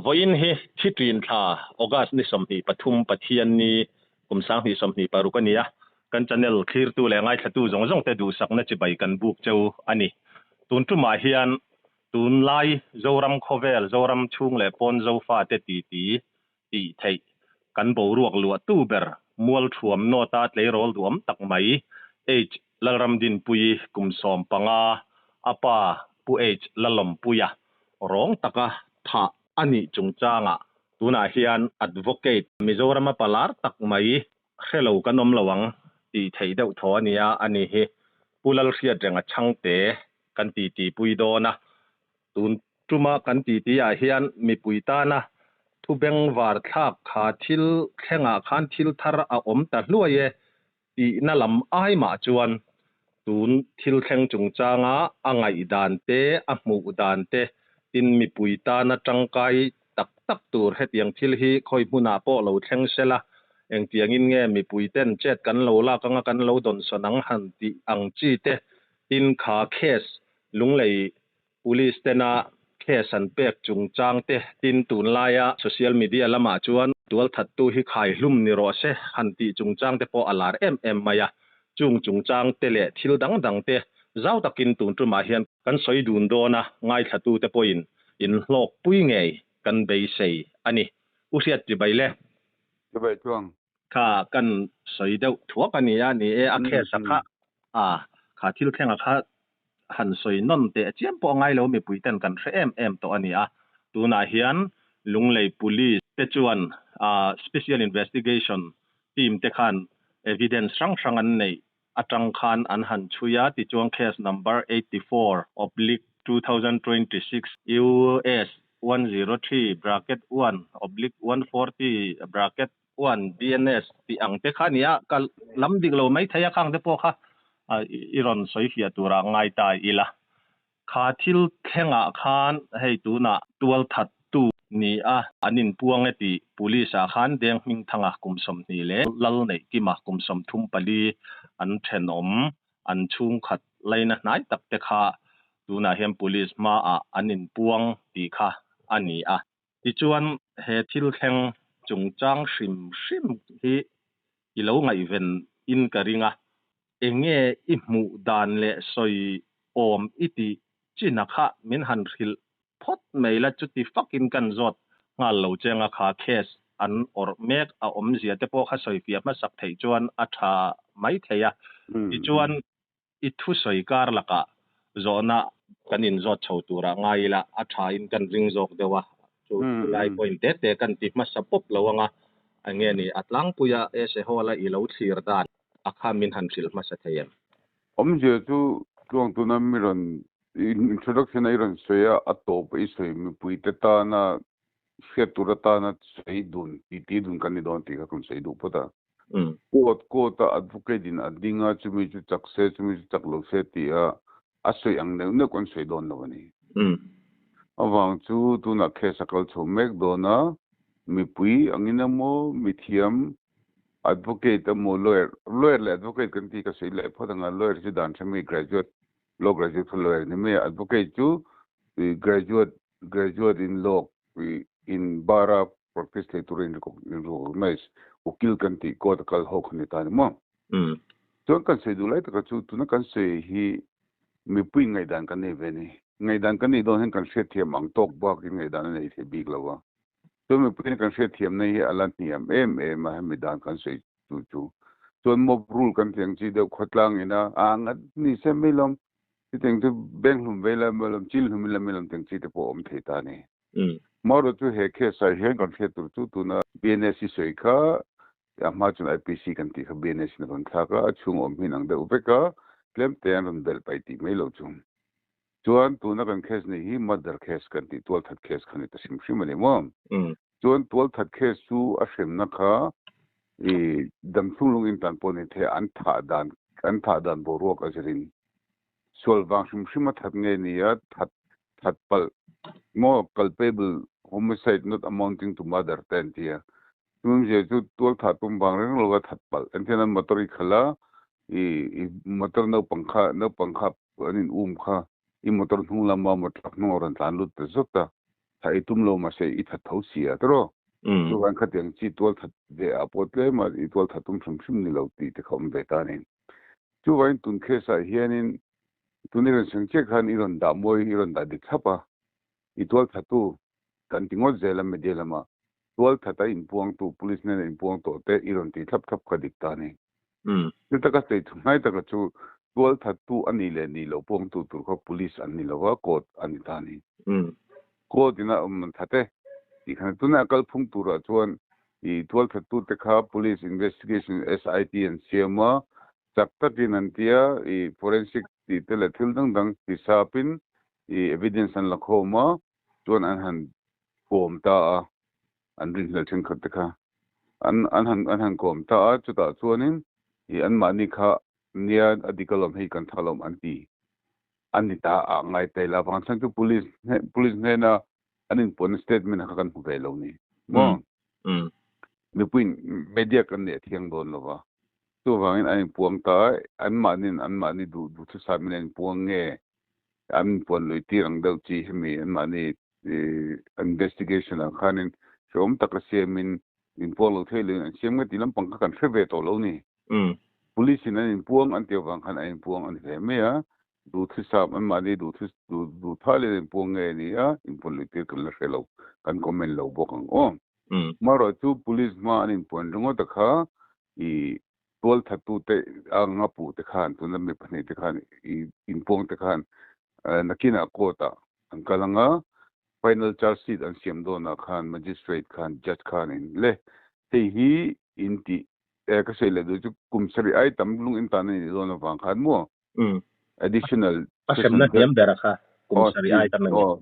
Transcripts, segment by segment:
Vawiin hi thi ṭin thla August ni 23 Pathianni kum 2026 a ni a, kan channel thlirtu leh ngaithlatu zawng zawng te duhsakna chibai kan buk cheu a ni. Tun ṭumah hian tunlai Zoram khawvel, Zoram chhung leh pawn Zofate titi tih theih kan boruak luahtu ber Mualṭhuam North-a tleirawl duhawm tak mai H Lalramdinpuii kum 15 a pa Pu H Lalawmpuia rawng taka thah a nih chungchangah tunah hian Advocate Mizorama palar tak mai hre lo kan awm lo ang tih theih deuh thaw a nia a ni hi Pu Lalhriatrenga Chhangte kan titi pui dawn a, tun tuma kan titi ah hian mipui tana thu bengvar thlak kha thil thlengah khan thil thar a awm ta hluai e tihna lam ai mah chuan tun thil thleng chungchanga a ngaihdan te, a hmuh dan te, tin mipui tana tangkai tak tak tur hetiang thil hi khawi hmunah pawh lo thleng sela, engtiangin nge mipui ten chet kan lo lak anga kan lo dawnsawn ang han tih ang chi te, tin kha case Lunglei Police tena case an pek chungchang te, tin tunlaia social media lamah chuan tualthattu hi khai hlum ni rawh se han tih chungchang te pawh a lar em em mai a. Chung chungchang te leh thil dang dang te zau takin tun tumah hian kan sawi dun dawn a, ngaithlatu te pawhin in hlawk pui ngei kan beisei a ni. U Hriat chibai le. Chibai chuang. Kha kan sawi deuh thuak a ni a, ni e a case a kha a kha thil thleng a kha han sawi nawn teh chiam pawh a ngai lo mipui ten kan hre em em tawh a ni a, tunah hian Lunglei Police te chuan Special Investigation Team te khan evidence hrang hrang an neih atang khan an han chhui a, tichuan case number 84/2026 US 103 bracket 1/140 bracket 1 BNS tih ang te kha a ni a, ka lam dik lo maithei a khang te pawh kha i rawn sawi fiah turah ngai ta ila. Kha thil thlengah khan hei tunah tualthattu ni a an inpuang e tih Police ah khan Deng Hmingthanga kum 20 leh Lal Neihkima kum 34 an thenawm an chhungkhat laina hnai tak te kha tunah hian Police hmaah an inpuang tih kha a ni a. Tichuan he thil thleng chungchang hrim hrim hi i lo ngaihven in ka ring a, enge i hmuh dan leh sawi awm i tih china kha min han hrilh phawt mai la, chuti fakin kan zawt nghal lo cheng a, kha case an awrh mek a awmzia te pawh kha sawi fiah hmasak theih chuan a tha mai thei a, tichuan i thusawi kar lakah zawhna kan inzawt chho turah ngai ila a tha in kan ring zawk deuh a, chu lai point te te kan ti hmasa pawp lo anga eng nge ni a tlangpuia SA Hall a i lo thlir dan a kha min han hrilh hmasa thei em? Awmzia chu tluang tuna mi rawn introduction a i rawn sawi a, a tawp i sawi mipui te tana hriat tur atana sawi dun titi dun kan ni dawn tih kha kan sawi duh phawt a. Court court a advocate in a ding a, chumi chu chak se, chumi chu chak lo se tih a a sawi ang neuh neuh kan sawi dawn lo a ni. Avang chu tunah case a kal chho mek dawn a, mipui angin emaw, mithiam advocate emaw, lawyer, lawyer leh advocate kan tih ka sawi leh phawt ang a, lawyer chu dan hre mai graduate, law graduate kha lawyer ni mai a, advocate chu graduate graduate in law in bar a practice thei turin recognize ukil kan tih court a kal ho kha ni ta ni maw. Chuan kan sawi duh lai taka chu tuna kan sawi hi mipui ngaihdan kan nei ve a ni. Ngaihdan kan neih dawn hian kan hriatthiam ang tawk bakin ngaihdan a nei thei bik lo a. Chuan mipuiin kan hriatthiamna hi a la hniam em em a hemi dan kan sawi chu chu. Chuan mob rule kan tih ang chi deuh khawtlang ina a ngat ni se mai lawm Chutiang chu bank hlum vei la mai lawm, chil hlum ila mai lawm tiang chi te pawh a awm thei ta a ni. Marawh chu he case ah hian kan hriat tur chu tuna BNS i sawi kha a hma chuan IPC kan tih kha BNS in a rawn thlak a, a chhung awm hi inang deuh vek a, tlem te an rawn belh paih tih mai lo chu. Chuan tuna kan case neih hi murder case kan tih tualthat case kha ni ta hrim hrim a ni maw? Chuan tualthat case chu a hremna kha i damchhung lung intan pawh ni thei an thah dan an thah dan boruak a zirin sual vang hrim hrim a that nge ni a that that palh maw culpable homicide not amounting to murder te an ti a chumi awmzia chu tualthah tum vang reng lova that palh engtin an motor i khalh a i i motor naupang kha naupang kha an in um kha i motor hnung lama motor hnung a rawn tlan lut ta zawt a. Tha i tum lo mahse i that tho si a tiraw? Chuvang khatiang chi tual that ve ah pawh tlem a i tual that tum hrim hrim ni lo tih te kha awm ve ta a ni. Chuvangin tun case ah hianin tun i rawn seng chiah khan i rawn dah mawi i rawn dah dik thlap a, i tual thatu kan ti ngawt zel a media lama tual that a inpuangtu police hnena inpuang tawh te i rawn ti thlap thlap kha dik ta a ni. Chu taka sawi thu hnai taka chu tual thattu a nih leh nih loh puangtu tur kha police an ni lova court a ni ta a ni. Court ina awm an that e tih khan tuna a kalphung turah chuan i tual thattu te kha police investigation SIT an siam a, chak takin an ti a, i forensic tih te leh thil dang dang hisapin i evidence an la khawm a, chuan an han kawm ta a, an rinhlelh thenkhat te kha an an han an han kawm ta a, chutah chuanin i anmahni kha nia a dik alawm hei kan tha alawm an ti a ni ta a ngai ta ila avang chuan chu police police hnena an inpuanna statement kha kan hmu ve lo ni maw? Mipuiin media kan neih a thiang dawn lo va, chuvangin an inpuang ta a, anmahniin anmahni duh duhthusam in an inpuang nge an inpuan lui tir ang deuh chi hemi anmahni investigation ah khanin hrehawm taka siamin inpuang lo thei loin an siam nge tih lampang kha kan hre ve tawh lo ni. Police in an inpuang an tih avang khan an inpuang a ni hle mai a, duhthusam anmahni duhthal in an inpuang nge a ni a, inpuan lui tir kan la hre lo, kan comment lo bawk ang aw. Amaherawhchu police hma an inpuan ringawt a kha i tualthattute anga puhte khan tuna mi pahnihte khan i inpuangte khan nakinah court ah an kal ang a, final charge sheet an siam dawnah khan magistrate khan judge khanin le hei hi in tih eh ka sawi leh duh chu kum sarih ai tam lung in tan a nih dawn avang khan maw additional A hremna hniam ber a kha kum sarih ai tam a ni. Aw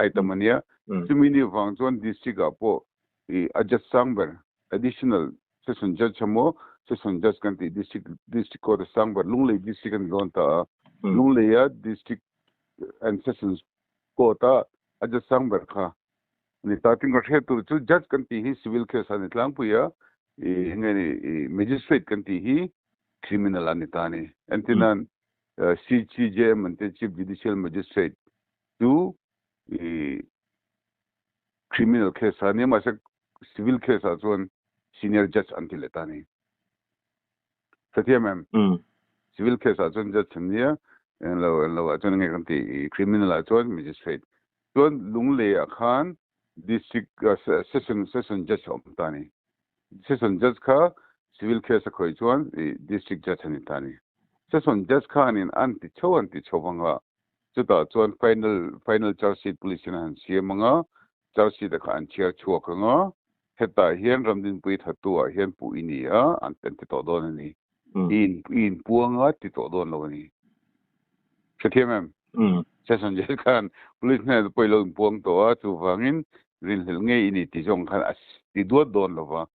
ai tam a nia. Chumi ni vang chuan district ah pawh i a judge sang ber additional session judge emaw session judge kan tih district district court a sang ber Lunglei district a ni dawn ta a Lunglei a district and sessions court a a judge sang ber kha a ni ta. Tin ka hriat tur chu judge kan tih hi civil case a ni tlangpui a i enge ni i magistrate kan tih hi criminal a ni ta a ni. Entirnan CJM an tih Chief Judicial Magistrate chu i criminal case a nia mahse civil case ah chuan senior judge an ti leh ta a ni. Hrethiam em? Civil case ah chuan judge an nia, englo englo ah chuan enge kan tih i criminal ah chuan magistrate. Chuan Lunglei ah khan district session session judge a awm ta a ni. Session judge kha civil case a khawih chuan i district judge a ni ta a ni. Session judge khanin an ti chho an ti chho vang a, chutah chuan final final charge sheet police in a han siam ang a, charge sheet a kha an chhiar chhuak ang a, hetah hian Ramdinpui thattu ah hian puh i ni a, an an ti tawh dawn a ni. I in i inpuang a ti tawh dawn lo a ni. Hrethiam em? Session judge khan police hnenah pawh i lo inpuang tawh a, chuvangin rinhlelh ngei i ni ti zawng khan a ti duat dawn lo va.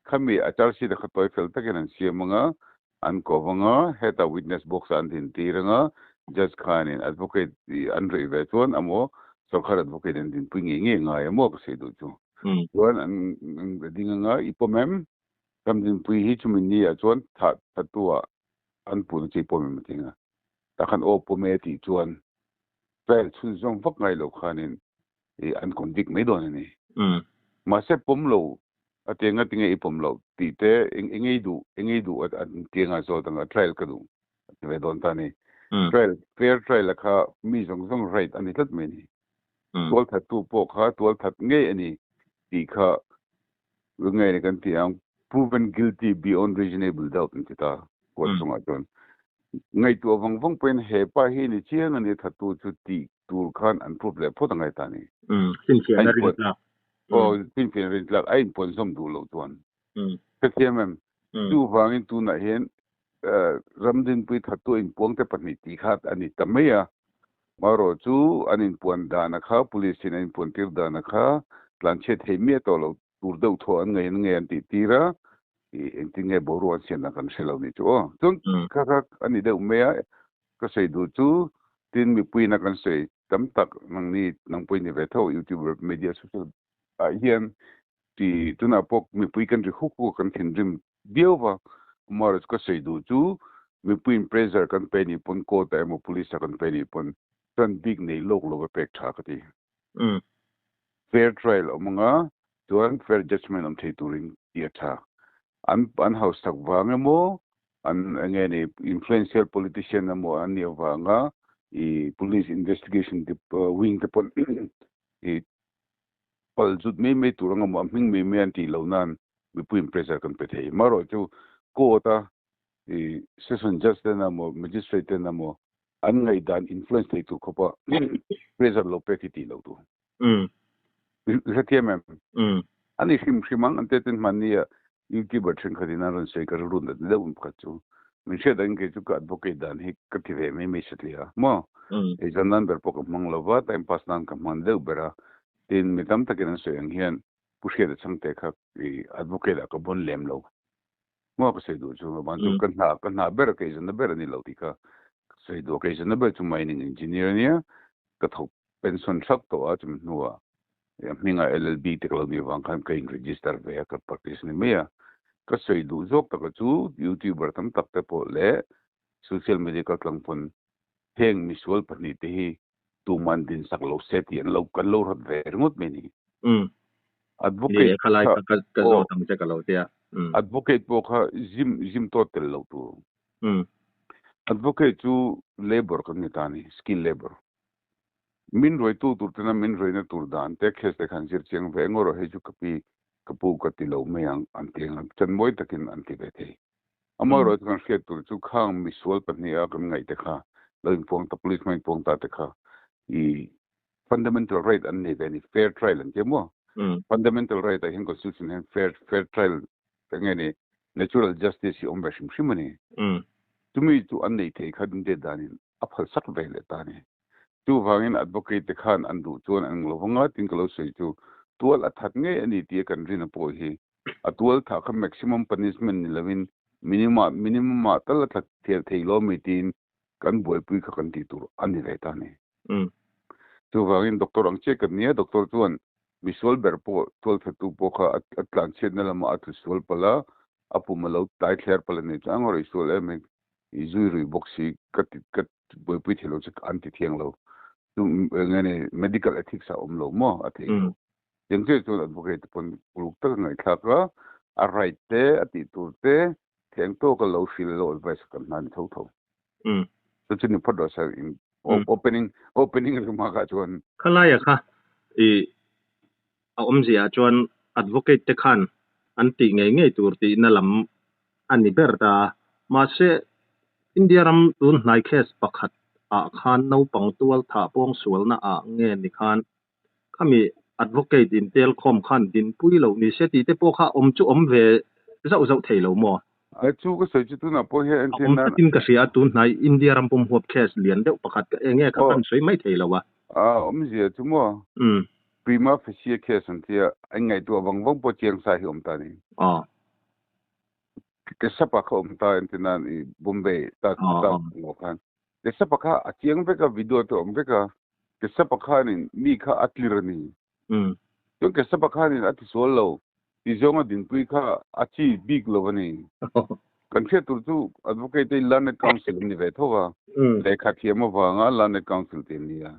Khami a charge sheet a kha tawi fel takin an siam ang a, An ko vang a, heta witness box ah an din tir ang a, judge khanin advocate an ruih ve chuan amaw sorkar advocate an dinpui ngei ngei ngai amaw ka sawi duh chu. Chuan an ding ang a, i pawm em? Ram dinpui hi chumi ni ah chuan thah thattu ah an puhna chu i pawm em a ti ang a. Tah khan aw pawm e tih chuan trial chhunzawm vak ngai lo khanin an convict mai dawn a ni. Mahse pawm lo a ti anga tinge i pawm loh tih te eng ei duh eng ei duh an ti anga zawt anga trial ka duh a ti ve dawn ta a ni. Trial fair trial a kha mi zawng zawng right a ni tlat mai a ni. Tual thattu pawh kha tual that ngei a ni tih kha nge ni kan ti ang proven guilty beyond reasonable doubt an ti ta court chungah chuan. Ngaihtuah vang vang pawhin he pa hi ni chiang a ni thattu chu tih tur khan an prove leh phawt a ngai ta a ni. Finfiahna rin tlak. Aw, finfiahna rin tlak a inpuan zawm duh loh chuan. Hrethiam em? Chuvangin tunah hian Ramdinpui thattu a inpuang te pahnih tih kha a ni ta mai a. Marawh chu an inpuan dana kha, police in an inpuan tir dana kha tlanchhiat thei miah tawh lo tur deuh thaw an ngei an ngei an tih tir a, engtin nge boruak an siam dan kan hre lo ni chu aw. Chuan kha kha a ni deuh mai a, ka sawi duh chu tin mipuiin a kan sawi tam tak nangni nang pawhin ni ve tho youtuber media social ah hian ti tunah pawh mipui kan ri huk huk a kan thinrim viau va, amaherawhchu ka sawi duh chu mipuiin pressure kan pe nih pawn court ah emaw police ah kan pe nih pawn tan bik nei lawk lo va pek tha ka ti. Fair trial awm anga chuan fair judgement awm thei turin tih a tha. An an hausak vang emaw an enge ni influential politician emaw an nih avanga i police investigation wing te pawn i pal zut mai mai tur anga maw a hming mai mai an tih loh nan mipuiin pressure kan pe thei. Amaherawhchu court a i session judge ten emaw magistrate ten emaw an ngaihdan influence thei tur khawpa pressure lo pek hi tih loh tur. I hrethiam em? Ani hrim hrim ang an te ten hmanni a youtuber thenkhat in an rawn sawi ka rilru nat deuh ang pakhat chu. Min hriat angin kei chu ka advocate dan hi ka ti ve mai mai satliah a maw? Eizawn nan ber pawh ka hmang lo va, time pass nan ka hman deuh ber a. Tin, mi tam takin an sawi ang hian Pu Hriata Chhangte kha i advocate ah ka bawn lem lo. Maw ka sawi duh chu avan chu ka hna ka hna ber ka eizawnna ber a ni lo tih kha ka sawi duh a. Ka eizawnna ber chu mining engineer a nia, ka thawk pension thlak tawh a chumi hnuah hmingah LLB te ka lo nih avang khan ka in register ve a ka practice ni mai a. Ka sawi duh zawk taka chu youtuber tam tak te pawh leh social media kaltlang pawn heng misual pahnih te hi tuman din sak lo se tih an lo kan lo rawt ve ringawt mai ni. Advocate kha ka ka zawt ang che ka lo tia. Advocate pawh kha zim zim tawt tel lo tur. Advocate chu labour kan ni ta ni, skill labour. Min ruaitu tur tena min ruaina tur dan te case te khan zir chiang ve engawh rawh hei chu ka pi ka pu ka ti lo mai ang an ti ang chan mawi takin an ti ve thei. Amaherawhchu kan hriat tur chu khang misual pahnih a kan ngaih te kha lo inpuang ta police hmang inpuang ta te kha i fundamental right an nei ve a ni fair trial an ti a maw? Fundamental right ah hian constitution hian fair fair trial eng nge ni natural justice hi awm ve hrim hrim a ni. Chumi chu an nei thei kha ding det danin a phal sak ve leh ta a ni. Chuvangin advocate te khan an duh chuan an lo va nga tin ka lo sawi chu tual a that ngei a ni tia kan rin a pawh hi a tual thah kha maximum punishment ni lovin minimum minimum ah tal a tla thel thei lo mai tiin kan buaipui kha kan tih tur a ni ve ta a ni. Chuvangin doctor ang chiah kan nia, doctor chuan misual ber pawh tualthattu pawh kha a tlanchhiatna lamah a tlu sual palh a, a pum a lo tlai thler palh a ni chuan a ngawi sual em i zui rui bawk si ka ti ka buaipui thei lo chu an ti thiang lo. Chu eng nge ni medical ethics a awm lo maw a thei lo. Cheng chiah chuan advocate te pawn uluk taka ngaihthlak a, a right te a tih tur te theng tawka lo hrilh lo advice kan hna ni tho tho. Chu chu ni phawt rawh sir in opening opening ringma kha chuan. Khalaia kha i a awmzia ah chuan advocate te khan an tih ngei ngei tur tihna lam a ni ber ta a. Mahse India ram tun hnai case pakhat ah khan naupang tual thah pawng sualna ah nge ni khan khami advocate in tel khawm khan dinpui loh ni se tih te pawh kha awm chu awm ve zauh zauh thei lo maw? A chu ka sawi chu tunah pawh hian entir nan. A awm tlatin ka hria a, tun hnai India ram pum huap case lian deuh pakhat ka enge kha kan sawi mai thei lo a. A awmzia chu maw? Prima facie case an tia, a inngaihtuah vang vang pawh chiang sa hi awm ta ni. Kesapa kha awm ta entir nan i Bombay ta ta ngaw khan. Kesapa kha a chiang vek a, video te awm vek a. Kesapa khanin mi kha a tlir a ni. Chuan Kesapa khanin a tisual lo tih zawnga dinpui kha a chi bik lo a ni. Kan hriat tur chu Advocate te Learned Counsel an ni ve tho va, lehkha thiam avanga Learned Counsel te an ni a.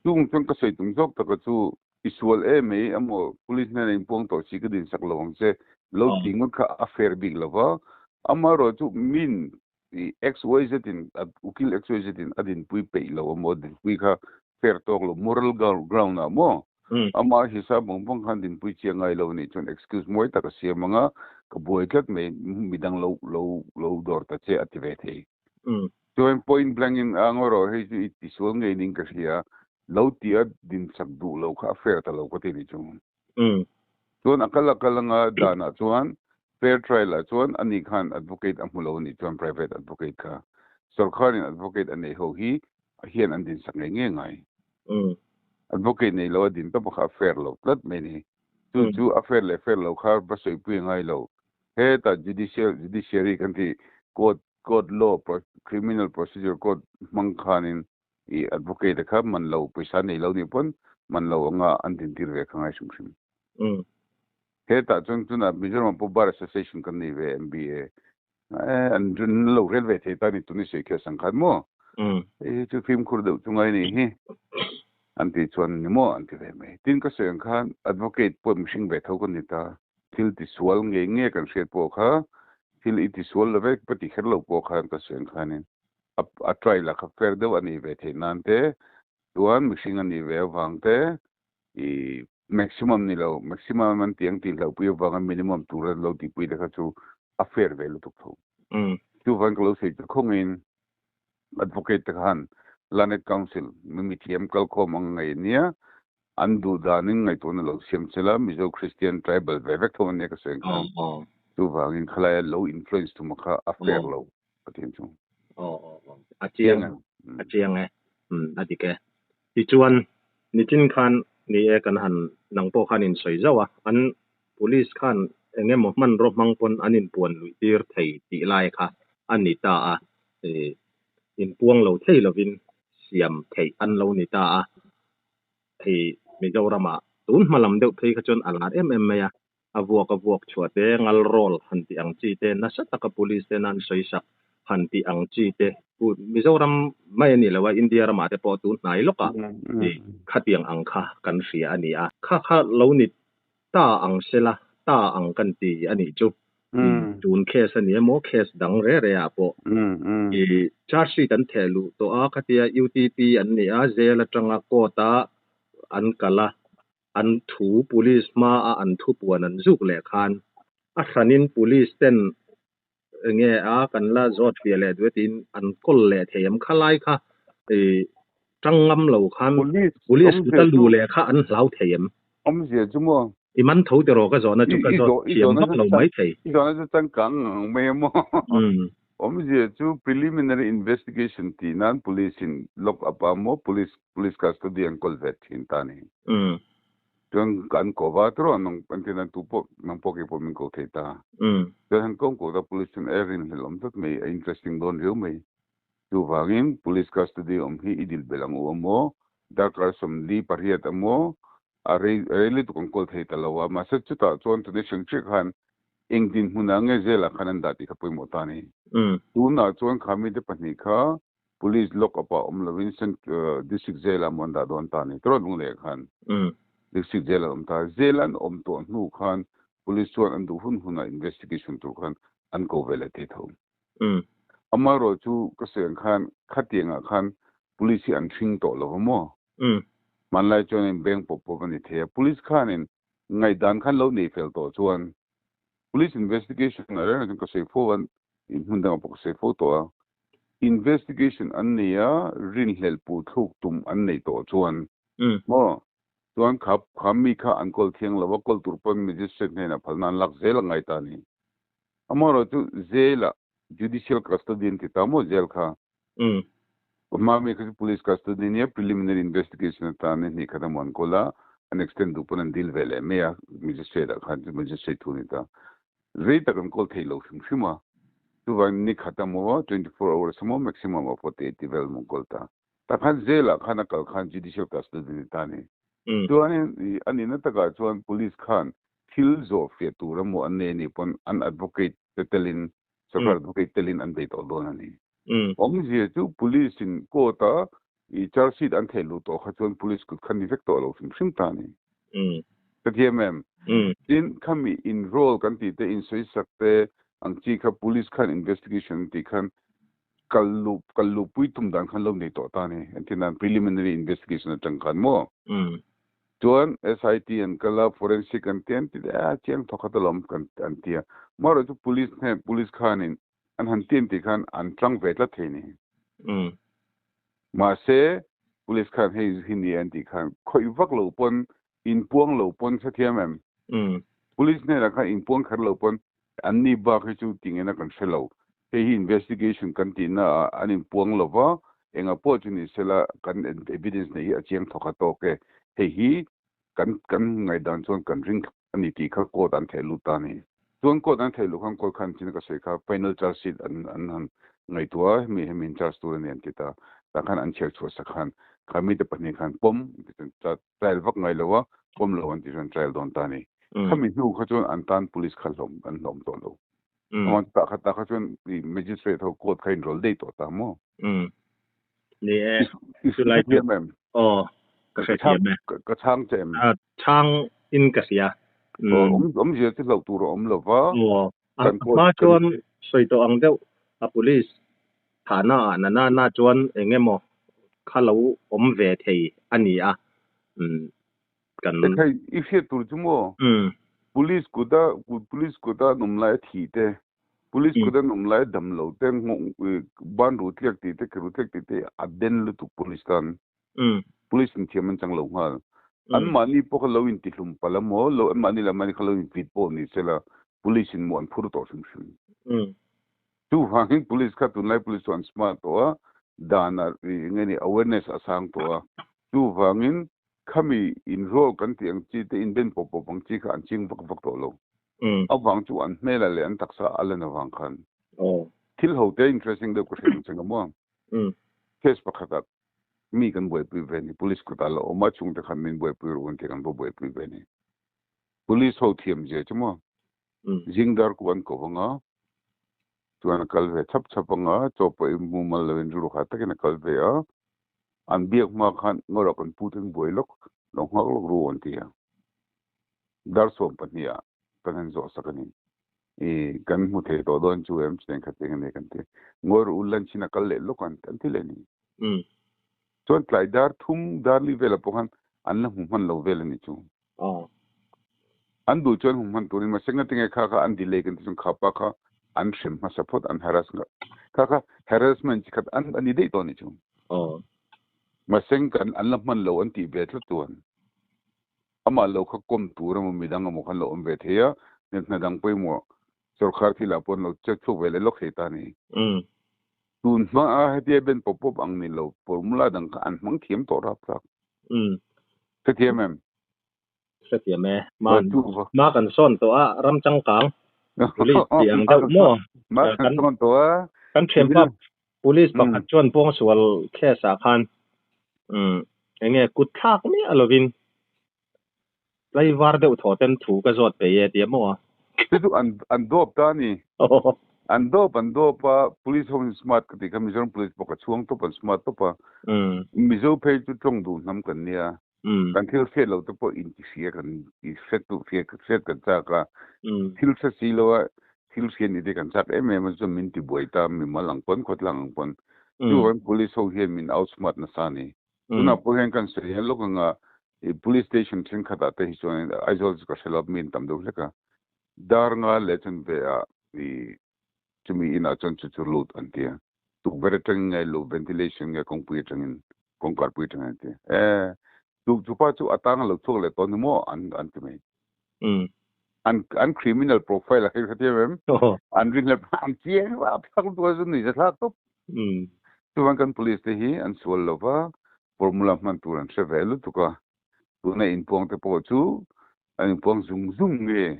Chung chuan ka sawi tum zawk taka chu i sual em mai emaw police hnena inpuang tawh si ka dinsak lo ang che lo tih ngawt kha a fair bik lo va. Amaherawhchu min I XYZ in ukil XYZ in a dinpui peih lo a maw dinpui kha fair tawk lo moral ground ah maw ama hisap bawng bawng khan dinpui chiang ngai lo anih chuan excuse mawi tak a siam anga ka buai tlat mai midang lo lo lo dawr ta che a ti ve thei. Chuan point blank in a ngaw rawh hei chu i tisual ngei ning ka hria lo ti a dinsak duh lo kha a fair ta lo ka ti ni chu. Chuan a kal a kal anga danah chuan fair trial ah chuan ani khan advocate a hmu lo anih chuan private advocate kha sorkharin advocate a nei ho hi hian an dinsak ngei ngei ngai. Advocate nei lo a din tawp a kha a fair lo tlat mai ni. Chu chu a fair leh fair lo kha va sawipui a ngai lo. Hetah judicial judiciary kan tih court court law criminal procedure code hmang khanin i advocate kha man lo pawisa nei lo nih pawn man lo anga an dintir ve kha ngai hrim hrim. Hetah chuan tunah Mizoram pawh Bar Association kan nei ve MBA an lo rel ve thei ta ni tun i sawi khiah sang khan maw? Hei hi chu fimkhur deuh chu ngai ni hi. An tih chuan ni maw an ti ve mai. Tin ka sawi ang khan advocate pawh mihring ve tho ka ni ta. Thil tisual ngei nge kan hriat pawh kha thil i tisual lo vek pa ti kher lo pawh khan ka sawi ang khanin a a trial ah kha fair deuh a nih ve theih nan te chuan mihring a nih ve avang te i maximum ni lo maximum an tih ang tih hlauhpui avanga minimum tur an lo tihpui te kha chu a fair ve lutuk tho. Chuvang ka lo sawi chu khawngin Advocate te khan Learned Counsel mi mithiam kalkhawm ang ngei ania, an duh danin ngaihtuahna lo siam che la, Mizo Christian tribal ve vek tho ania ka sawi ang khan. Chuvangin khalaia lo influence tuma kha a fair lo Pathian chu. A chiang a chiang e, a dik e. Tichuan nichin khan ni e kan han nang pawh khan in sawi zauh a, an Police khan eng emaw hmanraw hmang pawn an inpuan luih tir thei tih lai kha a ni ta a, inpuang lo thei lovin siam theih an lo ni ta a. Hei Mizoramah tun hma lam deuh phei kha chuan a lar em em mai a, a vuak a vuak chhuah te, ngal roll han tih ang chi te, nasa taka police tena an sawi sak han tih ang chi te, Mizoram mai a ni lo a, India ramah te pawh tun hnai lawkah khatiang ang kha kan hria a ni a. Kha kha lo ni Ta ang sela, ta ang kan ti a nih chu. Tun case a ni emaw, case dang re re ah pawh i charge sheet an theh luh tawh a, khatia UTP an ni a, jail atanga court a an kal a, an thu police hma a an thu puan an zuk leh khan a hranin police ten enge a kan la zawt fiah leh duh e tiin an kawl leh thei em khalai kha i tang ngam lo khan police kuta lu leh kha an hlau thei em? Awmzia chu maw? I man tho tiraw ka zawhna chu ka zawt thiam vak lo mai thei. I zawhna chu changkang ang mai a maw? Awmzia chu preliminary investigation tih nan police in lock up a maw police police custody an kawl ve thin ta ni. Chuan kan ko va tiraw nang an ti nan tu pawh nang pawh kei pawh min ko thei ta. Chuan han kawng ko ta police chuan e rinhlelh awm tlat mai a interesting dawn riau mai. Chuvangin police custody awm hi i dil belh ang u amaw darkar sawmli pariat amaw a rei rei lutuk an kawl thei ta lo a mahse chutah chuan tuna hriang chiah khan eng dinhmunah nge zelah khan an dah tih kha pawimawh ta a ni. Tunah chuan kha mite pahnih kha Police lock up ah awm lovin District Jail ah maw an dah dawn ta a ni. Tawrh lung leh khan District Jail an awm ta. Jail an awm tawh hnu khan Police chuan an duh hun hunah investigation tur khan an ko ve leh thei tho. Amaherawh chu ka sawi ang khan khatiang ah khan Police hi an hring tawh lo va maw? Hmanlai chuan in beng pawp pawp a ni thei a. Police khanin ngaihdan khan lo nei fel tawh chuan Police investigation ah reng reng chuan ka sawi fo a, hmun dangah pawh ka sawi fo tawh a. Investigation an nei a, rinhlelh puh thluk tum an neih tawh chuan maw? Chuan kha kha mi kha an kawl thiang lo a, kawl tur pawn magistrate hnenah phalna an lak zel a ngai ta a ni. Amaherawh chu jail ah judicial custody an ti ta maw jail kha? Hma mi kha chu police custody nia preliminary investigation atan ni hnih khat emaw an kawl a, an extend duh pawn an deal ve leh mai a magistrate ah khan chu magistrate thu a ni ta. Rei tak an kawl thei lo hrim hrim a, chuvangin ni khat emaw 24 hours emaw maximum ah 48 vel emaw an kawl ta. Tah khan jail ah khan a kal khan judicial custody ni ta a ni. Chuanin a nihna takah chuan police khan thil zawh fiah tur emaw an nei anih pawn an advocate te telin, sarkar advocate telin an bei tawh dawn a ni. Awmzia chu police in court a i charge sheet an theih luh tawh kha chuan police kut kha ni vek tawh lo hrim hrim ta a ni. Ka thiam em? Tin, khami enroll kan tih te, insawisak te ang chi kha police khan investigation an tih khan kal luh kal luhpui tum dan khan lo nei tawh ta a ni. Engtin nan preliminary investigation atang khan maw? Chuan SIT an kal a, forensic an ti an ti leh a, chiang thawk khat alawm kan an ti a. Amaherawhchu chu police hnen police khanin an han ti an tih khan an tlang ve tlat thei a ni. Mahse, police khan hei hi ni an tih khan khawih vak lo pawn inpuang lo pawn hrethiam em? Police hnenah khan inpuang kher lo pawn an ni bak hi chu tingena kan hre lo. Hei hi investigation kan tihna ah an inpuang lo va, engah pawh chu ni sela kan evidence neih hi a chiang thawk a tawk e. Hei hi kan kan ngaihdan chuan kan ring a ni tih kha court an theih lut ta a ni. Chuan court an theih luh khan court khan chin ka sawi kha final charge sheet an an han ngaihtuah a, hemi hemi in charge tur a ni an ti ta. Tah khan an chhiar chhuah sak khan kha mite pahnih khan pawm an ti chuan trial vak ngai lo a, pawm lo an ti chuan trial dawn ta a ni. Khami hnu kha chuan an tan police kha hlawm an hlawm tawh lo. Aman tah kha tah kha chuan magistrate ho court kha in roll daih tawh ta maw? Ni e, chulai chu. Aw. Ka hrethiam e. Ka chhang che em? Chhang in ka hria. Awmzia chu hlauh tur a awm lo va. Aw, a hma chuan sawi tawh ang deuh a police thahna ah na na na chuan eng emaw kha lo awm ve thei a ni a. Kan. Ekhai, i hriat tur chu maw? Police kuta police kuta an awm lai a thih te, police kuta an awm lai a dam lo te, ban ru tliak tih te, ke ru tliak tih te a den lutuk police tan. Police in thiam an chang lo nghal. An mahni pawh kha lo intihlum palh a maw, lo an mahni leh mahni kha lo invit pawh ni sela police in maw an phur tawh hrim hrim. Chuvangin police kha tunlai police chu an smart tawh a, dan ah eng nge ni awareness a sang tawh a. Chuvangin khami inroll kan tih ang chi te inben pawp pawp ang chi kha an ching vak vak tawh lo. Avang chu an hmel ah leh an taksa a lan avang khan. Thil ho te interesting deuh ka hre ang che nga maw. Case pakhat ah mi kan buaipui ve ni. Police kutah la awm a, chhungte khan min buaipui ru an ti kan va buaipui ve ni. Police ho thiam zia chu maw? Zing dar ku an ko vang a, chuan a kal ve chhap chhap ang a, chaw pawh i mumal lo in rilru kha takin a kal ve a. An biak hma khan ngawrah kan pu ten buai lawk, lo nghak lawk ru an ti a. Dar 12 ah kan han zawh sak a ni. I kan hmu thei tawh dawn chu em chuteng khat eng a ni kan ti. Ngawr u lunch in a kal leh lawk an ti leh ni. Chuan tlai dar thum dar li velah pawh khan an la hmu hman lo vel a ni chu. An duh chuan hmu hman turin mahse ngatinge kha kha an delay kan ti chuan khapa kha an hrem hmasa phawt an harass kha kha harassment chi khat an a ni daih tawh a ni chu. Mahse kan an la hman lo an tih ve tlat chuan amah lo kha kawm tur emaw midang emaw khan lo awm ve thei a, hna dang pawimawh sorkar thilah pawh an lo check chhuak ve leh lawk thei ta a ni. Tun hma a hetia ben pawp pawp ang ni lo formula dang kha an hmang thiam tawh rap thlak. Hrethiam em? Hrethiam e. Ma kan sawn tawh a, ram changkang police tih ang deuh maw? Ma kan sawn tawh a. Kan thianpa police pakhat chuan pawngsual case ah khan eng nge kut thlak miah lovin tlaivar deuh thaw ten thu ka zawt peih e tia maw? Chu chu an dawp ta a ni. An dawp an dawp a, police ho in smart ka tih kha Mizoram police pawh ka chhuang tawp an smart tawp a. Mizo phei chu tawng duh hnam kan nia. Kan thil hriat lo te pawh inti hria kan hriat duh hriat kan chak a. Thil hre si lo a thil hriat ni te kan chak em em a chuan min ti buai ta mimal ang pawn khawtlang ang pawn. Chuvangin police ho hian min outsmart nasa a ni. Tunah pawh hian kan sawi hian lawk anga i police station thenkhat ah te hi chuan Aizawl chu ka hre lo mi an tam deuh hlek a. Dar nga leh chuan ve ah i chumi inah chuan chu chu lut an ti a. Tukverh atangin nge luh ventilation nge kawngpui atangin kawngkar pui atangin an ti a. E chu pa chu a tang a lo chhuak leh tawh ni maw an an ti mai. An an criminal profile a hei hrethiam em? An rinhlelh an chiang rap thlak lutuk a chu nuih zathlak tawp. Chuan kan police te hi an sual lova formula hman tur an hre ve lutuk a. Tuna inpuang te pawh chu an inpuang zung zung nge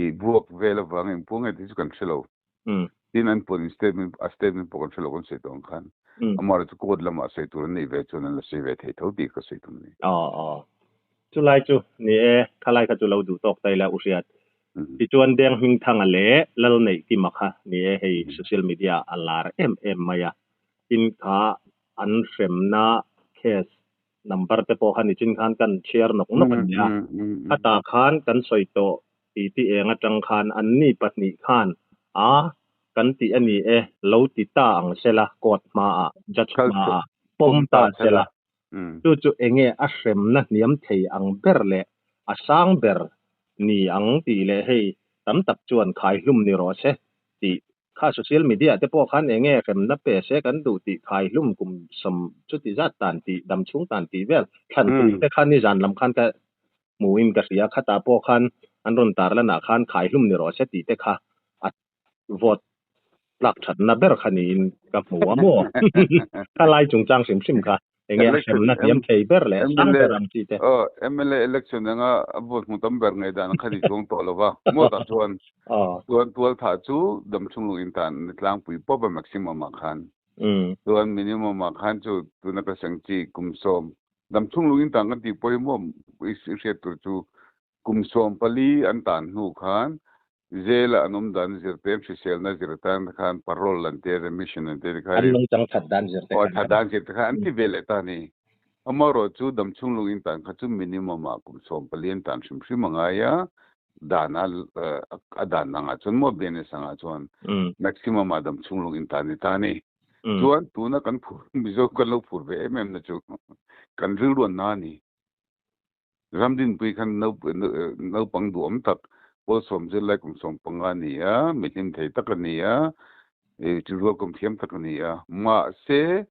i buak vel avanga inpuang nge tih chu kan hre lo. Tin an puan in statement a statement pawh kan hre lo kan sawi tawh ang khan. Amaherawhchu chu court lamah sawi tur an neih ve chuan an la sawi ve thei tho tih ka sawi tum a ni. Aw aw. Chulai chu ni e, khalai kha chu lo duh tawk ta ila u hriat. Tichuan Deng Hmingthanga leh Lalneihkima kha ni e hei social media a lar em em mai a. Tin kha an hremna case number te pawh kha nichin khan kan chhiar nawk nawk a ni a. Khatah khan kan sawi tawh ti ti eng atang khan anni pahnih khan a kan tih a ni e lo ti ta ang sela court hmaah judge hmaah pawm ta sela chu chu enge a hremna hniam thei ang ber leh a sang ber ni ang tih leh hei tam tak chuan khai hlum ni rawh se tih kha social media te pawh khan enge hremna pe se kan duh tih khai hlum kum sawm chuti zat tan tih dam chhung tan tih vel thlan tur te khan nizan lam khan ka hmuin ka hria khatah pawh khan an rawn tar lanah khan khai hlum ni rawh se tih te kha a vote tlak thatna ber kha niin ka hmu a maw kha lai chungchang hrim hrim kha enge a hremna hniam thei ber leh sang ber ang chi te. Aw MLA election anga a vote hmu tam ber ngei dan ang kha ni chuang tawh lo va maw tah chuan chuan tual thah chu damchhung lung in tan ni tlangpui pawp a maximum ah khan chuan minimum ah khan chu tuna ka seng chi kum 10 damchhung lung in tan kan tih pawh hi maw i hriat tur chu kum 14 an tan hnu khan Jail ah an awm dan zir te, hriselna zir atan khan parole an ti a, remission an ti a tikha An nungchang that dan zir te khan. Aw, that dan zir te khan an ti ve leh ta a ni. Amaherawhchu damchhung lungin tan kha chu minimum ah kum 14 an tan hrim hrim a ngai a, dan a a dan angah chuan maw BNS angah chuan maximum ah damchhung lungin tan ni ta a ni. Chuan tuna kan phur Mizo kan lo phur ve em em na chu kan rilruan na a ni. Ramdinpui khan naupang duhawm tak pawl sawm zir lai kum 15 a ni a, mi hlim thei tak a ni a, rilrual kum thiam tak a ni a. Mahse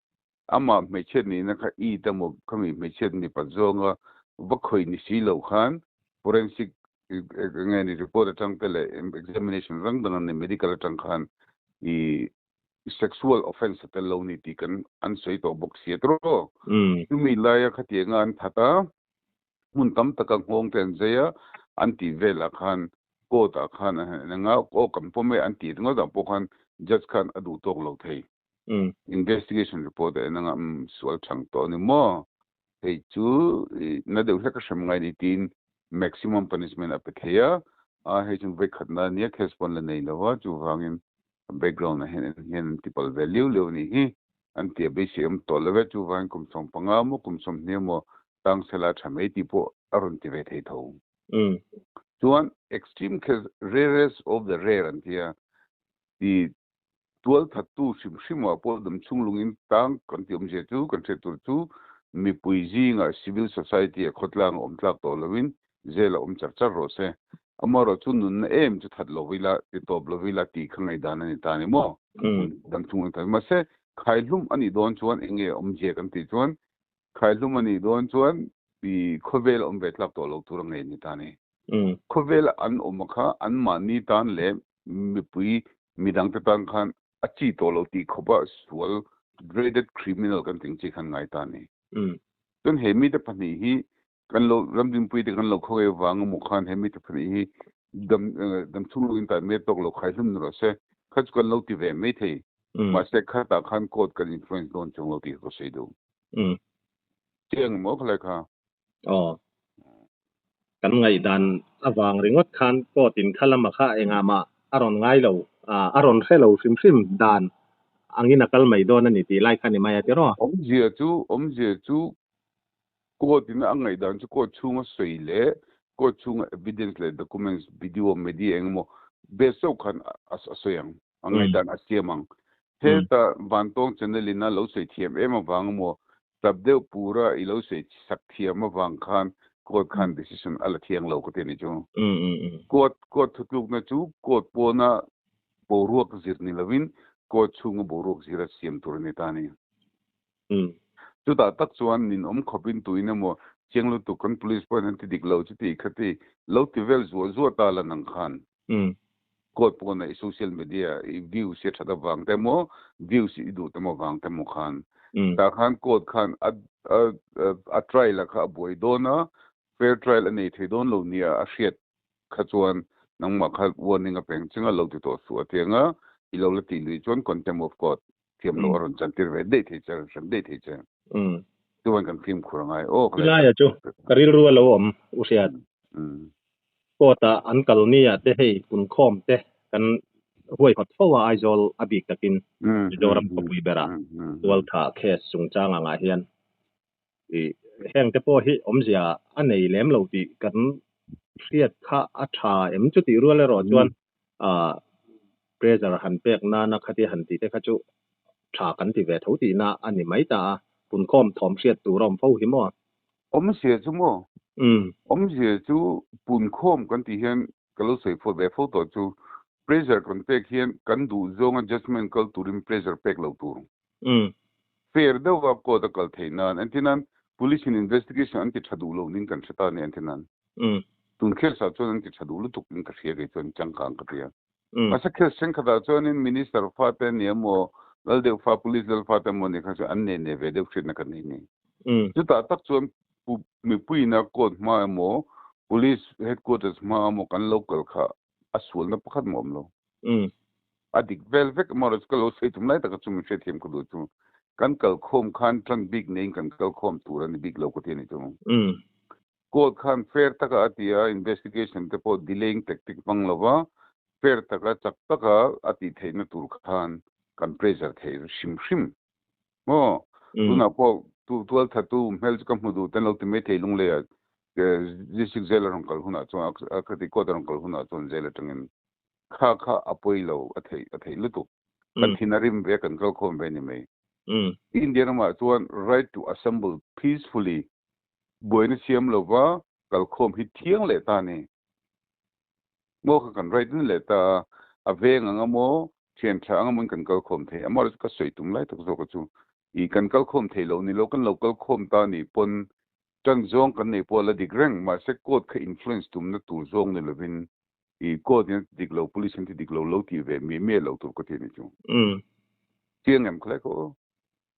Amah hmeichhiat nihna kha i ta maw khami hmeichhiat mipat zawnga va khawih ni si lo khan forensic nge ni report atang te leh examination rang dang an nei medical atang khan i sexual offence a tel lo ni tih kan an sawi tawh bawk si a tiraw. Chumi laia khatianga an that a, hmun tam taka nghawng te an zai a, an tih velah khan court ah khan eng a aw kan pawm e an tih ringawt ah pawh khan judge khan a duh tawk lo thei. Investigation report a en anga umm sual chang tawh a ni maw? Hei chu na deuh hlek a hrem ngai ni tiin maximum punishment a pe thei a, a hei chu vawikhatna a nia case pawn la nei lo a, chuvangin background ah hian en hian an tipal ve liu liu a nih hi an ti a beisei awm tawh lo e, chuvangin kum 15 maw kum 20 maw tang sela tha mai tih pawh a rawn ti ve thei tho. Chuan extreme case rarest of the rare an ti a, ti Tualthattu hrim hrimah pawh damchhung lungin tang kan tih awmzia chu kan hriat tur chu mipui zingah civil society a khawtlang a awm tlak tawh loin zel a awm char char rawh se. Amaherawh chu nunna em chu that lo ila ti tawp lo ila tih kha ngaihdan a ni ta a ni maw? Damchhung lungin tang mahse khaihlum a nih dawn chuan eng nge awmzia kan tih chuan khaihlum a nih dawn chuan i khawvel a awm ve tlak tawh lo tur a ngei a ni ta a ni. Khawvel an awm a kha anmahni tan leh mipui midangte tan khan a chi tawh lo tih khawpa sual graded criminal kan tih ang chi khan ngai ta a ni. Chuan he mite pahnih hi kan lo ramdinpui te kan lo khaw ngei vang emaw khan he mite pahnih hi dam damchhung luin tan mai tawk lo khai hlum ni rawh se kha chu kan lo ti ve mai thei. Mahse khatah khan court kan influence dawn chuang lo tih ka sawi duh. Chiang emaw khalai kha. Aw. Kan ngaihdan avang ringawt khan court in kha lama kha engah mah a rawn ngai lo, a rawn hre lo hrim hrim dan angin a kal mai dawn a ni tih lai kha ni mai a ti rawh. Awmzia chu, awmzia chu court in a ngaihdan chu court chhunga sawi leh court chhunga evidence leh documents, video, media engemaw base chauh khan a sawi ang. A ngaihdan a siam ang. Heta Vantawng channel in a lo sawi thiam em avang emaw tap deuh pura i lo sawi sak thiam avang khan court khan decision a la thiang lo ka ti a ni chu. Court court thutlukna chu court pawna boruak zir ni lovin court chhunga boruak zira siam tur a ni ta a ni. Chutah tak chuan ninawm khawpin tuin emaw chiang lutuk kan police pawhin an ti dik lo chuti khati lo ti vel zuah zuah ta la nang khan. Court pawh i social media i views hi a that avang te emaw views i duh te emaw vang te emaw khan tah khan court khan a a trial a kha a buai dawn a fair trial a nei thei dawn lo nia a hriat kha chuan nangmah kha warning a peng chunga lo ti tawh suh a tiang a i lo la tih lui chuan contempt of court thiam loh a rawn chantir ve daih thei che a rawn hrem daih thei che chuan kan fimkhur a ngai aw Chulai chu ka rilru a lo awm u hriat. Court ah an kal ni ah te hei punkhawm te kan huaihawt fo a Aizawl a bik takin Mizoram khawpui berah tualtha case chungchang angah hian i heng te pawh hi awmzia a nei lem lo tih kan hriat kha a tha em chutih rual erawh chuan ah pressure han pek nana khatia han tih te kha chu tha kan ti ve tho tihna a ni mai ta a punkhawm thawm hriat tur a awm fo hi maw? Awmzia chu maw? Awmzia chu punkhawm kan tih hian ka lo sawi fo ve fo tawh chu pressure kan pek hian kan duh zawnga judgement kal turin pressure pek lo tur. Fair deuha court a kal theih nan entir nan police in investigation an ti tha duh lo ning kan hre ta a ni entir nan. Tun case ah chuan an ti tha duh lutuk in ka hria kei chuan changkang ka ti a. Mahse case thenkhatah chuanin minister fate a ni emaw lal deuh fa police lal fate emaw ni kha chuan an nei nei ve deuh hriatna kan nei ni. Chutah tak chuan mipuiina court hma emaw police headquarters hma emaw kan lo kal kha a sualna pakhat mah awm lo. A dik vel vek emaw ka lo sawi tum lai taka chu min hriatthiam ka duh chu kan kalkhawm khan tan bik neiin kan kalkhawm tur a ni bik lo ka ti a ni chu. Court khan fair taka a ti a, investigation te pawh delaying tactic hmang lova fair taka chak taka a tih theihna tur khan kan pressure thei hrim hrim maw? Tunah pawh. Tu tual thatu hmel chu ka hmu duh ten lo ti mai thei lunglei ah district jail a rawn kal hunah chuan a khati court a rawn kal hunah chuan jail atangin kha kha a pawi lo a theih a theih lutuk. Kan thin a rim ve a kan kal khawm ve ni mai. India ramah chuan right to assemble peacefully buaina siam lova kal khawm hi thiang leh ta a ni. Maw kha kan right in leh ta a, a veng anga maw, thian tha anga maw in kan kal khawm thei. Amaherawhchu ka sawi tum lai tak zawk a chu i kan kal khawm thei lo ni lo, kan lo kal khawm ta nih pawn tan zawng kan nei pawh a la dik reng. Mahse court kha influence tumna tur zawng ni lovin i court in a ti dik lo, police in a ti dik lo lo tih ve miah miah lo tur ka ti a ni chu. Chiang em khalai khaw aw.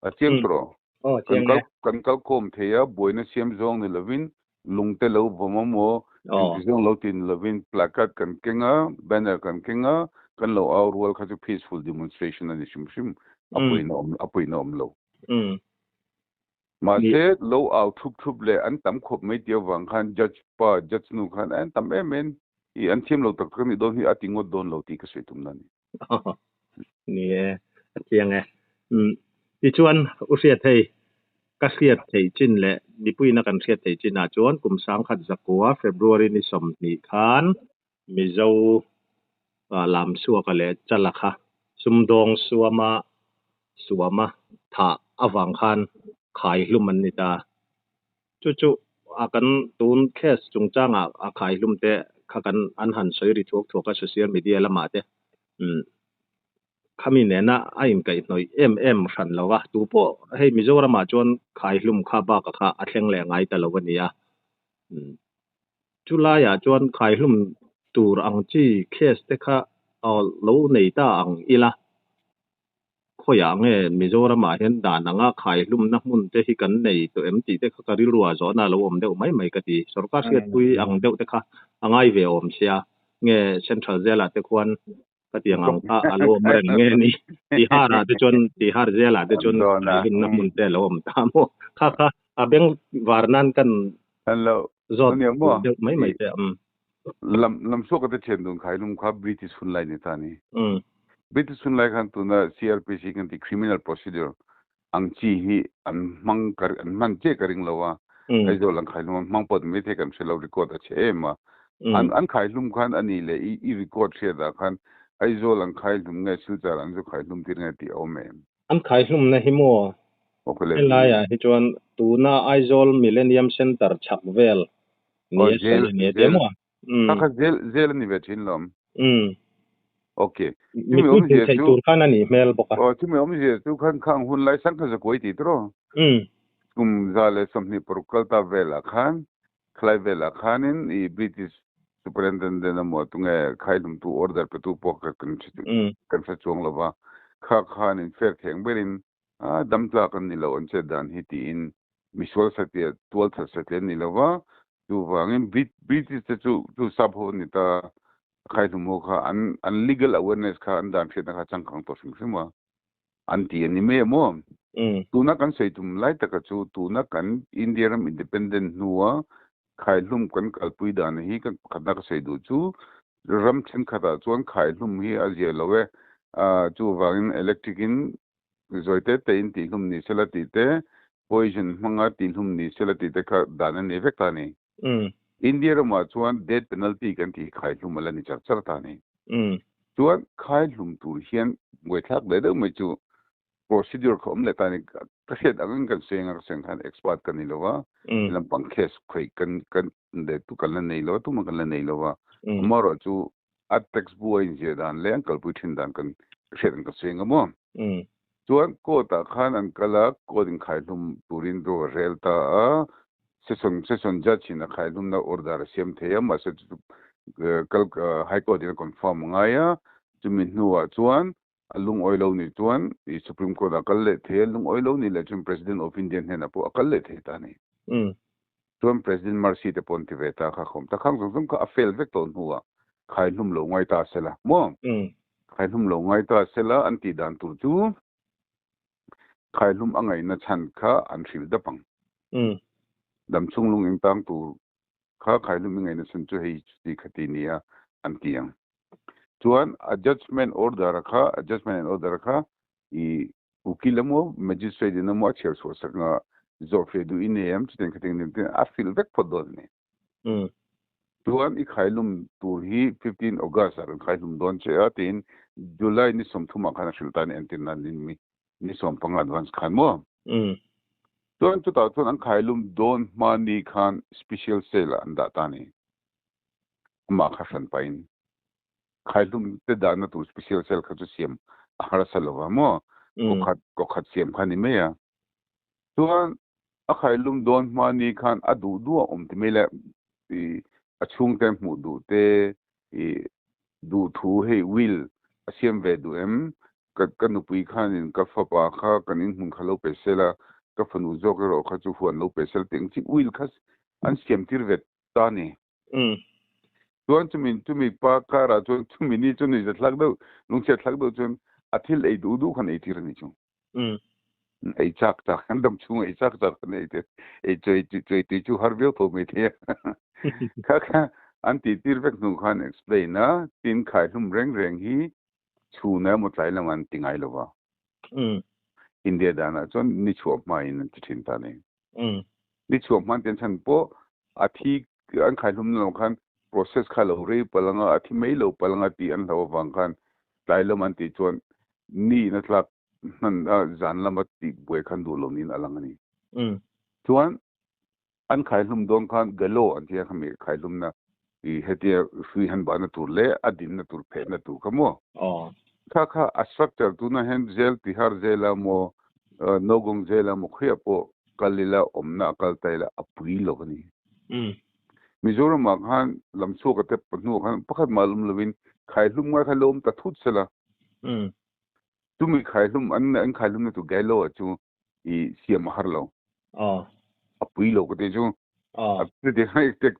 A chiang tawh rawh. Aw, Kan chiang kal e. kan kal khawm thei a, buaina siam zawng ni lovin lungte lo vawm a maw, Aw. engti zawng lo ti ni lovin placard kan keng a, banner kan keng a, kan lo au rual kha chu peaceful demonstration a ni hrim hrim, a pawina awm a pawina awm lo. Mahse, lo au thup thup leh an tam khawp mai tih avang khan judge pa, judge nu khan an tam em em, i an thiam lo tak tak a nih dawn hi a ti ngawt dawn lo tih ka sawi tum na a ni. Ni e, a chiang e. Umm, tichuan u hriat hei, ka hriat theih chin leh mipuiina kan hriat theih chinah chuan kum sangkhat zakua February ni 20 khan Mizo Lamsuaka leh Chala kha sumdawng suama suama thah avang khan khai hlum an ni ta. Chu chu a kan tun case chungchangah a khai hlum te kha kan an han sawi ri thuak thuak a social media lamah te umm khami nena a inkaihhnawih em em hran lo a, tu pawh hei Mizoramah chuan khai hlum kha baka kha a thleng leh ngai ta lo a nia. Umm chu laiah chuan khai hlum tur ang chi case te kha lo nei ta ang ila. Khawiah nge Mizoramah hian dan anga khaihlumna hmun te hi kan nei tawh em tih te kha ka rilru ah zawhna a lo awm deuh mai mai ka ti. Sorkar hriatpui ang deuh te kha a ngai ve awm sia, nge Central Jail ah te khuan ka ti ang ang kha a lo awm reng nge ni? Tihar ah te chuan Tihar Jail ah te chuan khaihlumna hmun te a lo awm ta maw? Kha kha a beng var nan kan zawt deuh mai mai te. Lam lam suak te thian dun khai lum kha British hun lai ni ta ni. British hun lai khan tuna CRPC kan ti criminal procedure ang chi hi an hmang ka an hman che ka ring lo a. Aizawl an khai lum an hmang pawt mai thei kan hre lo record a chhe em a. An an khai hlum khan ani le i i record hriat ah khan Aizawl an khai hlum nge Silchar an zu khai hlum tir nge tih a awm em? An khai hlum na hi maw? Helai ah hi chuan tuna Aizawl Millennium Centre chhak vel ni a sawi a ni a ti maw? Kha kha jail jail a ni ve thin lawm. Ok. Chumi awmzia chu tur khan a nih hmel bawk a. Aw chumi awmzia chu khan khang hun lai sang kha zakuai tih tawh. Kum 126 kal ta velah khan khalai velah khanin i British Superintendent emaw tunge khaihlumtu order petu pawh kha kan kan hre chuang lova kha khanin fair theng berin a dam tlak an ni lo an chet dan hi tiin misual satliah tual that satliah an ni lova chuvangin British te chu chu sap ho an ni ta khaihlum ho kha an an legal awareness kha an dan hriatna kha changkang tawh hrim hrim a an ti a ni mai emaw tuna kan sawi tum lai taka chu tuna kan India ram independent hnua khaihlum kan kalpui dan hi kan pakhatna ka sawi duh chu ram thenkhatah chuan khaihlum hi a zia lo e chuvangin electric in zawi te te in tihhlum ni sela tih te poison hmanga tihhlum ni sela tih te kha dan a nei vek ta a ni. India ramah chuan death penalty kan tih hi khaihlum a la ni char char ta a ni. Chuan khaihlum tur hian buaithlak leh deuh mai chu procedure kha awm leh ta a ni. Ka hriat angin kan sawi anga ka sawi ang khan expert ka ni lo va, lampang case khawih kan kan leh tu kan la nei lo a, tumah kan la nei lo va. Amaherawh chu a textbook a inziah dan leh an kalpui thin dan kan hriat ang ka sawi anga maw. Chuan court ah khan an kal a, court in khaihlum turin ro a rel ta a, session session judge in a khaihlumna order a siam thei a, mahse chu chu kal high court in a confirm a ngai a, chumi hnuah chuan a lungawi lo nih chuan i supreme court ah a kal leh thei a, lungawi lo nih leh chuan president of India hnenah pawh a kal leh thei ta a ni. Chuan President Marcy te pawh an ti ve ta kha khawm ta khang zawng zawng kha a fail vek tawh hnuah khaihlum lo ngai ta sela maw? Khaihlum lo ngai ta sela an tih dan tur chu khaihlum a ngaihna chhan kha an hrilh dap ang. Damchhung lung eng tang tur kha khaihlum i ngaihna chhan chu hei chuti khati nia an ti ang. Chuan a judgement order kha a judgement and order kha i ukil emaw magistrate in emaw a chhiar chhuah sak nga. Zawh fe duh i nei em? Chutiang khatiang nen te a hrilh vek phawt dawn a ni. Chuan i khailum tur hi 15 August ah kan khaihlum dawn che a tiin July ni 30 ah khan a hrilh ta a ni entir nan in mi ni 15 advance khan maw? Chuan chutah chuan an khailum dawn hma ni khan special cell ah an dah ta a ni. Amah kha hran pahin khaihlum te dahna tur special cell kha chu siam a harsa lova maw? Kawkhat kawkhat siam kha a ni mai a. Chuan a khailum dawn hma ni khan a duh duh a awm ti mai le i a chhungte hmuh duh te i duh thu hei will a siam ve duh em? Ka ka nupui khanin ka fapa kha kan inhmun kha lo pe sela, ka fanu zawk erawh kha chu huan lo pe sela tih ang chi will kha an siam tir ve ta a ni. Chuan chumi chumi pa karah chuan chumi ni chu nuihza thlak deuh lungchhiat thlak deuh chuan a thil ei duh duh khan ei tir a ni chu. Ei chak chak an dam chhung ei chak chak an ei te ei chuai chuai tui chu har viau tho mai thei a. Kha kha an tih tir vek hnu khan explain a tin khaihlum reng reng hi chhun emaw tlai lam an ti ngai lova. India danah chuan ni chhuah hmain an ti thin ta a ni. Ni chhuah hman ten chhan pawh a thi an khaihlum na lo khan process kha lo rei palh anga a thi mai lo palh anga tih an hlau avang khan tlai lam an tih chuan ni in a tlak hman a zan lama tih buai khan duh lo niin a lang a ni. Chuan an khaihlum dawn khan galo an tia khami khaihlum na i hetia hrui han bahna tur leh a dinna tur phehna tur kha maw? Kha kha a structure tuna hian jail Tihar jail a maw Nowgong jail a maw khawiah pawh kal ila awmna a kal ta ila a pui lo a ni. Mizoram ah khan lamchhuak a tep hnuah khan pakhat mah lum lovin khaihlum ngai kha lo awm ta thut sela. Chumi khaihlum an an khaihlum na tur Gailo ah chu i siam a har lo. A pui lo ka ti chu.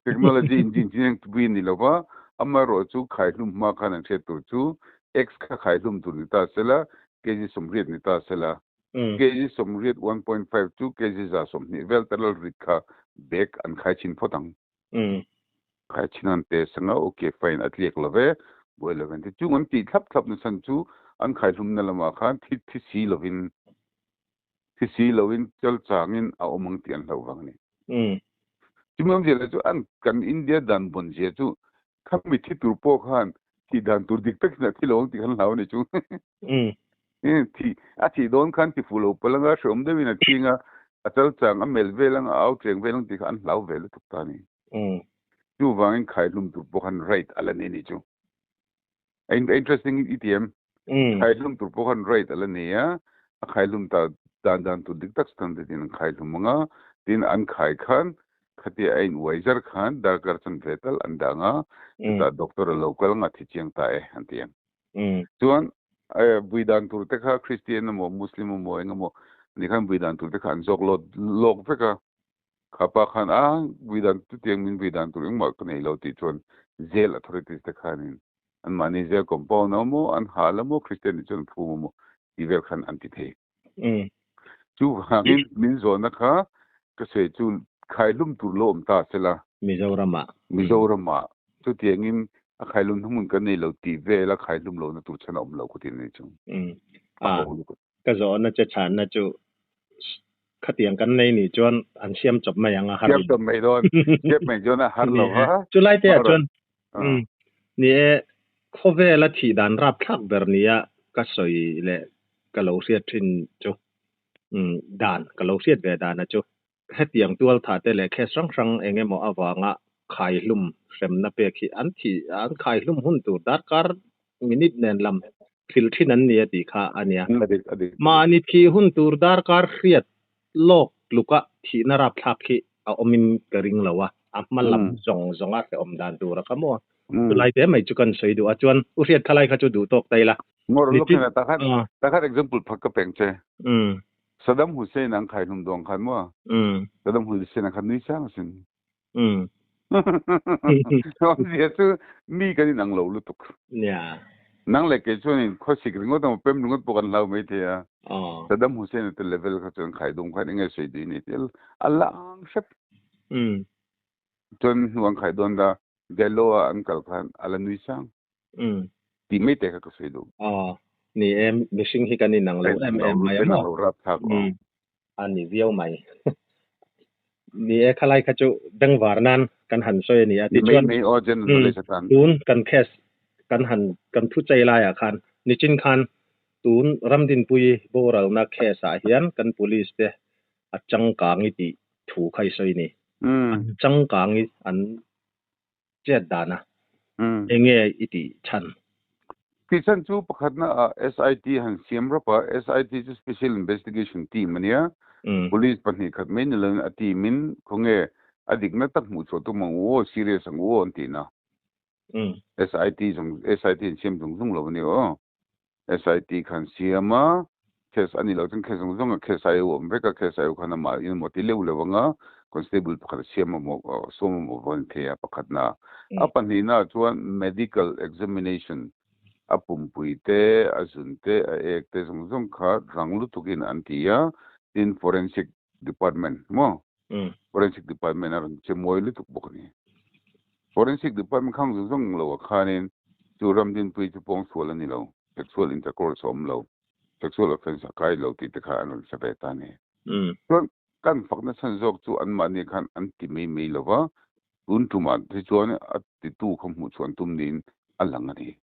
Technology engineering tupui a ni lo va, amaherawh chu khaihlum hma khan an hriat tur chu X kha khaihlum tur ni ta sela, kg 80 ni ta sela, kg 80 1.5 chu kg 120 vel taral rit kha bag an khai chhin phawt ang. Khai chhin an test anga okay fine a tliak lo ve, buai lo ve an ti. Chung an tih thlap thlap na chhan chu an khaihlumna lamah khan thi thi si lovin thi si loin chal changin a awm ang tih an hlauh vang a ni. Chumi awmzia leh chu an kan India dan vawn zia chu khami thi tur pawh khan thih dan tur dik tak in a thi lo ang tih khan hlau a ni chu. Thi a thih dawn khan ti fuh lo palh anga hreawm deuhin a ching a, a chal chang a mel vel ang a au cheng vel ang tih kha an hlau ve lutuk ta a ni. Chuvangin khaihlum tur pawh khan right a la nei a ni chu. Interesting i ti em? Khaihlum tur pawh khan right a la nei a, a khaihlum ta dan dan tur dik tak standard in an khaihlum ang a, tin an khai khan khatia a in uai zar khan darkar chan ve tal an dang a, chutah doctor a lo kal ang a thi chiang ta e an ti ang. Chuan vui dan tur te kha Christian emaw Muslim emaw eng emaw ni khan vui dan tur te kha an zawk lawt lawk vek a, kha pa khan a vui dan chutiang min vui dan tur engmah ka nei lo tih chuan jail authorities te khanin an mahni jail compound a awm an hal a maw Christian nih chuan an phum a maw tih vel khan an ti thei. Chuvangin min zawhna kha ka sawi chu khaihlum tur lo awm ta sela. Mizoramah. Mizoramah chutiangin a khaihlum hmun kan nei lo tih vel a khaihlum lohna tur chhan a awm lo ka ti a ni chu. Ka zawhna che chhanna chu khatiang kan nei nih chuan an siam chawp mai ang a har lo. Siam chawp mai dawn, siam mai chuan a har lo va. Chulai te ah chuan ni e khawvela thih dan rapthlak ber nia ka sawi leh ka lo hriat thin chu dan ka lo hriat ve dan a chu hetiang tual thah te leh case hrang hrang eng emaw avanga khaihlum hremna pek hi an thih an khaihlum hun tur darkar minute nen lam thil thin an ni a tih kha a nia. Mahni thih hun tur darkar hriat lawk tluka thihna rapthlak hi a awmin ka ring lo a, a hma lam zawng zawnga hrehawm dan tur a kha maw? Chulai te mai chu kan sawi duh a, chuan u hriat khalai kha chu duh tawk ta ila. Ngawr lawk hian a takhat example phak ka peng che. Saddam Hussein an khaihlum duang khan maw? Saddam Hussein a khan nui sang asin. Awmzia chu mi kan inang lo lutuk. Nang leh kei chuanin khawsik ringawt emaw pem ringawt pawh kan hlau mai thei a. Saddam Hussein a te level kha chuan khaidum khan enge sawi duh i nei tih a lang hrep. Chuan hnu an khai dawn ta Gallo a an kal khan a la nui sang. Tih mai te kha ka sawi duh. Ni e, mihring hi kan inang lo em em mai a maw? Inang lo rapthlak aw. A ni viau mai. Ni e khalai kha chu bengvar nan kan han sawi a ni a. Mai Tichuan mai aw general knowledge atan. Tun kan case kan han kan thu chei laiah khan nichin khan tun Ramdinpui boralna case ah hian kan police te a changkang i tih thu kha i sawi ni. An changkang i an chet dan a enge i tih chhan? Tih chhan chu pakhatna ah SIT han siam rawp a, SIT chu Special Investigation Team a nia, Police pahnih khat mai ni loin a team in khawnge a dikna tak hmuh chhuah tum ang u aw, serious ang u aw an tihna. SIT zawng SIT an siam zung zung lo a ni aw. SIT khan siam a, case a nih loh chuan case zawng zawng a case ai u awm vek a, case ai u khan amah in emaw ti leuh leuh ang a, constable pakhat a siam emaw sawm emaw va ni thei a pakhatna. A pahnihna ah chuan medical examination a pumpui te, a zun te, a ek te zawng zawng kha rang lutukin an ti a, tin forensic department maw forensic department a rawn che mawi lutuk bawk a ni. Forensic department khang zawng zawng lo ah khanin chu Ramdinpui chu pawngsual a ni lo, sexual intercourse a awm lo, sexual offence a kai lo tih te kha an rawn hre ve ta a ni. Chuan kan fakna chhan zawk chu anmahni khan an ti mai mai lo va, tun tumah te chuan a titu kha hmuh chhuan tum niin a lang a ni.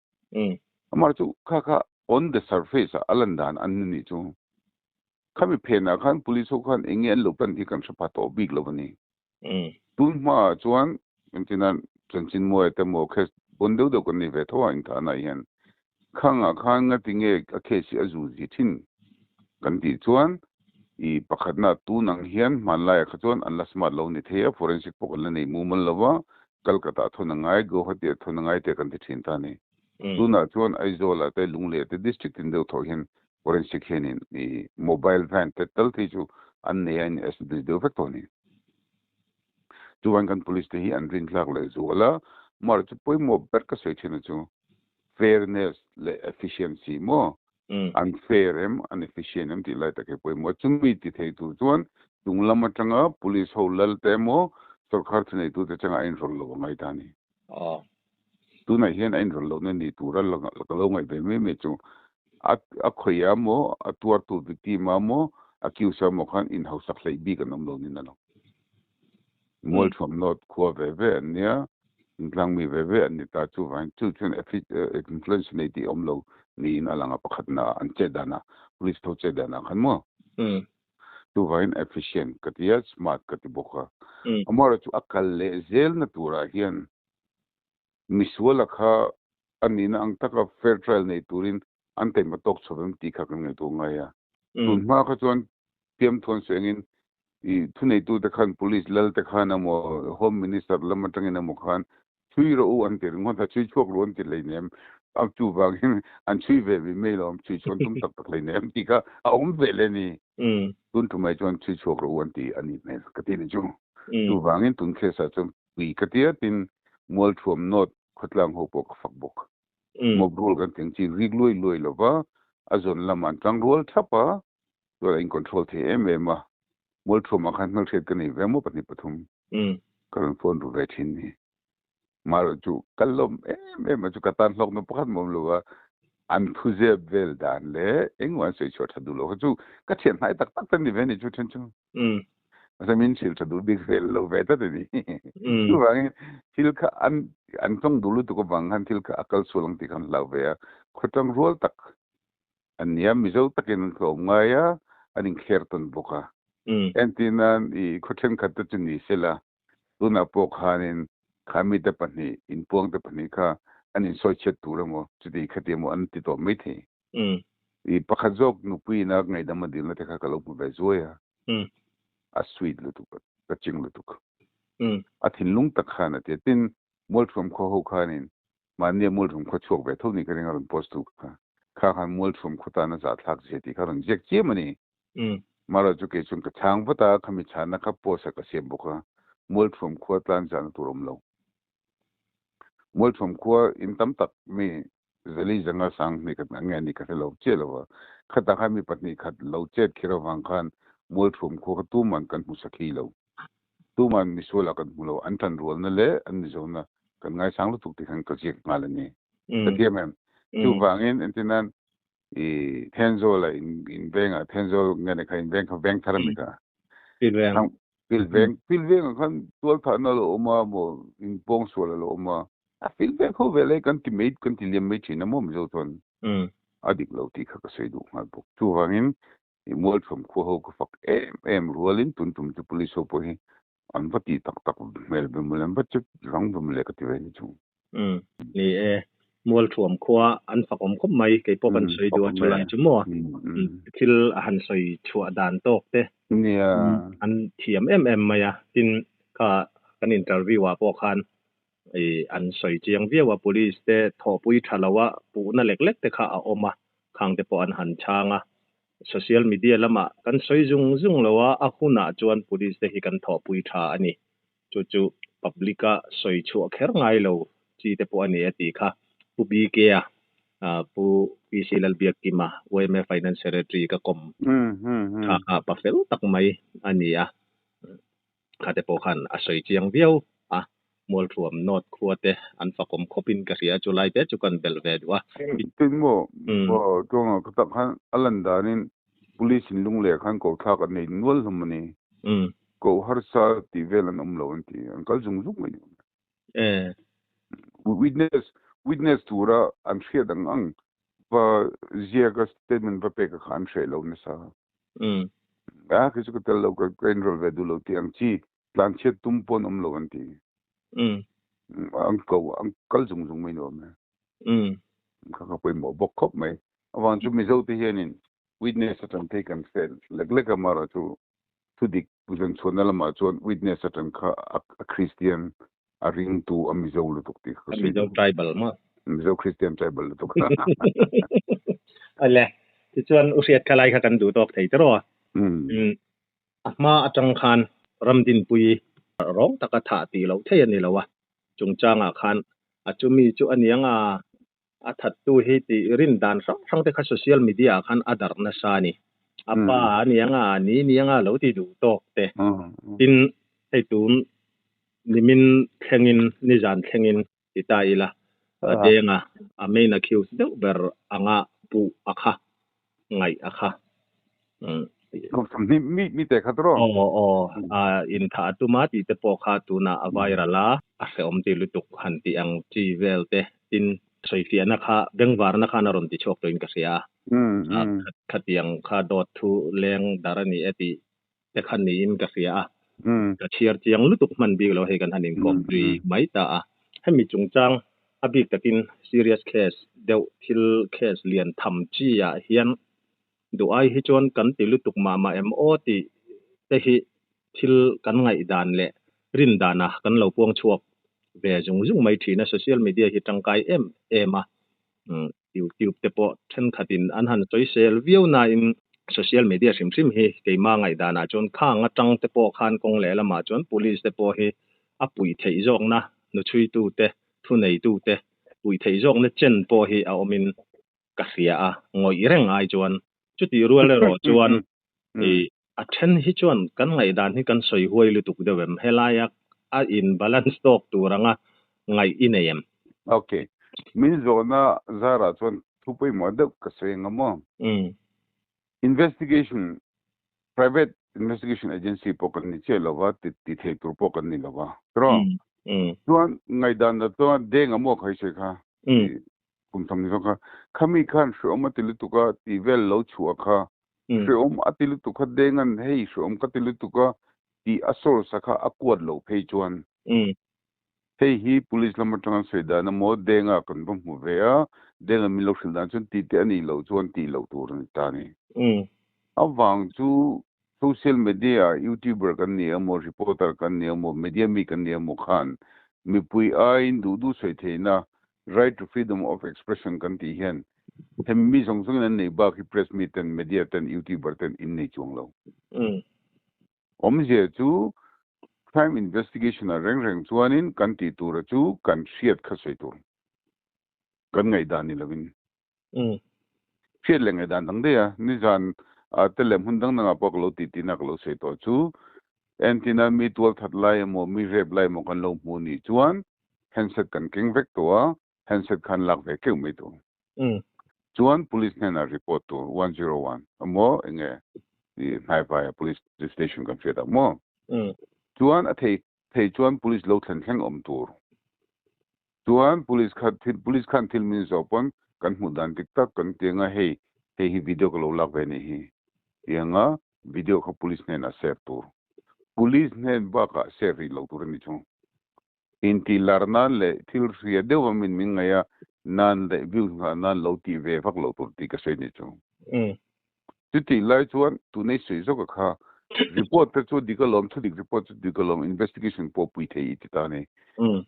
Amah chu kha kha on the surface ah a lan dan an ni nih chu. Khami phenah khan police ho khan eng nge an lo plan hi kan hre pha tawh bik lo a ni. Tun hmaah chuan engtin a chanchin mawi te maw case pawn deuh deuh kan nei ve tho a inthahna hian khangah khan ngati nge a case hi a zu zi thin kan tih chuan i pakhatna tun ang hian hmanlaiah kha chuan an la smart lo ni thei a forensic pawh kan la nei mumal lo va Calcutta ah thawn a ngai Guwahati ah thawn a ngai te kan ti thin ta a ni. Tunah chuan Aizawl ah te Lunglei te district tin deuh thawh hian forensic hianin i mobile van te tal phei chu an nei a in establish deuh vek tawh a ni. Chuan kan police te hi an rintlak leh zual a, mar chu pawimawh ber ka sawi thin a chu fairness leh efficiency maw an fair em an efficient em tih lai tak hi pawimawh a, chumi ti thei tur chuan chung lam atanga police ho lal te emaw sorkar thuneitu te changa a inrawlh loh a ngai ta a ni. Tunah hian a inrawlh lohna ni tura ka lo ngaih ve mai mai chu a khawih a maw, a tuartu victim a maw, accused a maw khan inhausak hleih bik an awm lo niin a lang. Mualthuam North khua ve ve an nia, intlangmi ve ve an ni ta chuvangin chu chuan influence nei tih a awm lo niin a lang a pakhatna an chet danah, police tho chet danah khan maw. Chuvangin efficient ka ti a, smart ka ti bawk a. Amaherawhchu a kal leh zelna turah hian misuala kha a nihna ang taka fair trial nei turin an taima tawk chho em tih kha kan ngaihtuah ngai a. Tun hma kha chuan Piamthuan suengin i thuneitute khan police lal te khan emaw home minister lam atangin emaw khan chhui rawh u an ti ringawt a, chhui chhuak rawh an ti hleinem, a chuvangin an chhui ve ve mai lo, chhui chhuan tum tak tak hleinem tih kha a awm ve le ni. Tun thu mai chuan chhui chhuak rawh u an ti a nih hmel ka ti ni chu. Chuvangin tun case ah chuan pui ka tia tin Mualthuam North khawtlang ho pawh ka fak bawk. Mob rule kan tih ang chi rik luai luai lova a zawn lamah an tang rual thap a, chuan a in control thei em em a. Mualthuam ah khan hmelhriat ka nei ve maw pahnih pathum. Ka rawn phone ru ve thin ni. Marawh chu ka lawm em em a chu ka tan hlawkna pakhat mawm lo a, an thu zep vel dan leh engemaw an sawi chhuah tha duh lo kha chu ka thian hnai tak tak ta ni ve ni chu then chu. Mahse min hrilh tha duh bik vel lo ve tlat a ni. Chuvangin thil kha an an tawng duh lutuk avang khan thil kha a kal sual ang tih khan hlau ve a, khawtang rual tak an nia, Mizo takin an tlawm ngai a, an inkhler tawn bawk a. Entir nan i khaw thenkhat te chu ni sela, tunah pawh khanin kha mite pahnih, inpuangte pahnih kha an insawi chhiat tur emaw, chuti khati emaw an ti tawh maithei. I pakhat zawk nupuiin a ngaihdam a dilna te kha ka lo hmu ve zuai a, a sweet lutuk, ka ching lutuk. A thinlung tak khan a ti a, tin Mualthuam khaw ho khanin mahnia Mualthuam khaw chhuak ve tho ni ka ring a rawn post tu kha. Kha khan Mualthuam khaw tan a zahthlak zia tih kha rawn ziak chiam a ni. Marawh chu kei chuan ka chhang vat a, khami chhanna kha post ah ka siam bawk a, Mualthuam khua tlan zahna tur awm lo. Mualthuam khua in tam tak mi Zali zanga sang hnih khat nge a nih ka hre lo chiah lo a, khatah khan mi pahnih khat lo chet khir avang khan Mualthuam khua kha tuman kan hmu sakhi lo. Tuman misualah kan hmu lo, an tanrualna leh an mizona kan ngaisang lutuk tih khan ka ziak nghal a ni. Ka thiam em? Chuvangin engtinan i Thenzawl ah in vengah Thenzawl nge ni kha in veng kha veng thar a mi kha? Veng. Field veng field vengah khan tual thahna a lo awm a maw in pawng sual a lo awm a a field veng ho vel hi kan ti mai kan ti liam mai thin a maw Mizo chuan a dik lo tih kha ka sawi duh nghal bawk. Chuvangin i mualchhuam khua ho ka fak em em rualin tun tum chu police ho pawh hi an va tih tak tak hmel ve mawle an va che rang ve mawle ka ti ve ni chung. Umm ni e, mualchhuam khua an fak awm khawp mai kei pawh kan sawi duh a chulai chu maw thil a han sawi chhuah dan tawk te an thiam em em mai a tin kha kan interview ah pawh khan i an sawi chiang viau a police te thawhpui tha lo a puhna lek lek te kha a awm a khang te pawh an han chhang a social media lamah kan sawi zung zung lo a a hunah chuan police te hi kan thawhpui tha a ni chu chu public a sawi chhuah kher ngai lo chi te pawh a ni a tih kha Pu BK a Pu PC Lalbiakkima yma Finance Secretary ka kawm tha kha pa fel tak mai a ni a. Khate pawh khan a sawi chiang viau a, Mualthuam North khua te an fakawm khawpin ka hria, chulai te chu kan belh ve duh a. Tin maw, Tuanga ka tak khan a lan danin Police in lungleh khan ko thlak an nei nual hlawm a ni. Ko harsa tih vel an awm lo an ti, an kal zung zung mai ni awm e. Witness, witness tura an hriat ang ang va ziaka statement va pek a kha an hreh lo nasa. A khi chu ka tel lo ka ka enroll ve duh lo tih ang chi tlan chhiat tum pawn awm lo an ti. An ko an kal zung zung mai nuam e. Kha ka pawimawh bawk khawp mai. Avang chu Mizo te hianin witness atang thei kan hre lek lek a mara chu thudik zan chhuahna lamah chuan witness atang kha a Christian a ringtu a Mizo lutuk tih kha ka sawi duh. Mizo tribal maw? Mizo Christian tribal lutuk. Awle, tichuan u hriat kha lai kha kan duh tawk thei tiraw? A hma atang khan Ramdinpui rawng taka thah tih loh thei a ni lo a, chungchangah khan a chumi chu a niang a, A thattu hi tih rin dan hrang hrang te kha social media ah khan a darh nasa a ni. A pa a ni anga, a ni ni anga lo ti duh tawk te. Tin, hei tun nimin thlengin, nizan thlengin ti ta ila, a denga a main accused deuh ber anga puh a kha, ngaih a kha. Mi mi te kha tawh. Aw aw, a inthah a tum a tih te pawh kha tunah a viral a, a hrehawm ti lutuk han tih ang chi vel te tin sawifiahna kha bengvarna khan a rawn ti chhuak tawhin ka hria a, khatiang kha dawt thu leng dar a ni e tih te kha niin ka hria a, ka chhiar chiang lutuk hman bik lo hei kan han inkawm tui mai ta a, hemi chungchang a bik takin serious case deuh thil case lian tham chi ah hian duh ai hi chuan kan ti lutuk mah mah em aw tih te hi thil kan ngaihdan leh rin dana kan lo puang chhuak ve zung zung mai thin a, social media hi tangkai em em a, YouTube te pawh thenkhatin an han sawisel viau nain social media hrim hrim hi keima ngaihdanah chuan khang atang te pawh khan kawng leh lamah chuan police te pawh hi a puih theih zawkna hnuchhuitu te thuneitu te puih theih zawkna chen pawh hi a awmin ka hria a, ngawih reng ai chuan chutih rual erawh chuan i a then hi chuan kan ngaihdan hi kan sawi huai lutuk deuh em? Helaia a in balance tawk tur anga ngaih i nei em? Ok. Min zawhna zarah chuan thu pawimawh deuh ka sawi ang a maw? Investigation, private investigation agency pawh kan ni chiah lova, ti thei tur pawh kan ni lova. Tiraw? Chuan ngaihdan dah chuan deng a maw kha i sawi kha? Kum tham ni zawk kha. Khami khan hreawm a ti lutuk a tih vel lo chhuah kha. Hreawm a ti lutuk kha dengan hei hreawm ka ti lutuk a tih a source a kha a kuat loh phei chuan. Hei hi police lam atanga sawi dan emaw denga kan va hmu ve a, denga min lo hrilh dan chuan tih te a nih loh chuan tih loh tur a ni ta a ni. Avang chu social media youtuber kan ni emaw reporter kan ni emaw media mi kan ni emaw khan mipui aiin duh duh sawi theihna right to freedom of expression kan tih hian hemi mi zawng zawngin an nei bak hi press mi ten media ten youtuber ten in nei chuang lo. Awmzia chu crime investigation ah reng reng chuanin kan tih tura chu kan hriat kha sawi tur kan ngaihdan ni lovin. Hriat leh ngaihdan dang daih a, nizan ah te leh hmun dang dangah pawh ka lo tih tihna ka lo sawi tawh chu entina mi tual that lai emaw mi rep lai emaw kan lo hmu nih chuan handset kan keng vek tawh a, handset khan lak ve keuh mai tur. Chuan police hnenah report tur 101 emaw enge i hnaivaia police station kan hriat ang maw? Chuan a thei thei chuan police lo thlen thleng awm tur. Chuan police kha thil police khan thil min zawh pawn kan hmuh dan dik tak kan ti anga hei hei hi video ka lo lak ve nih hi ti anga video kha police hnenah share tur. Police hnen bakah share rih lo tur a ni chu. Intih lar nan leh thil hria deuh a min min ngaih a nan leh views nghah nan lo tih ve vak lo tur tih ka sawi ni chu. Chutih lai chuan tunei sawi zawk a kha report te chu dik alawm, thudik report chu dik alawm, investigation pawh pui thei i ti ta a ni.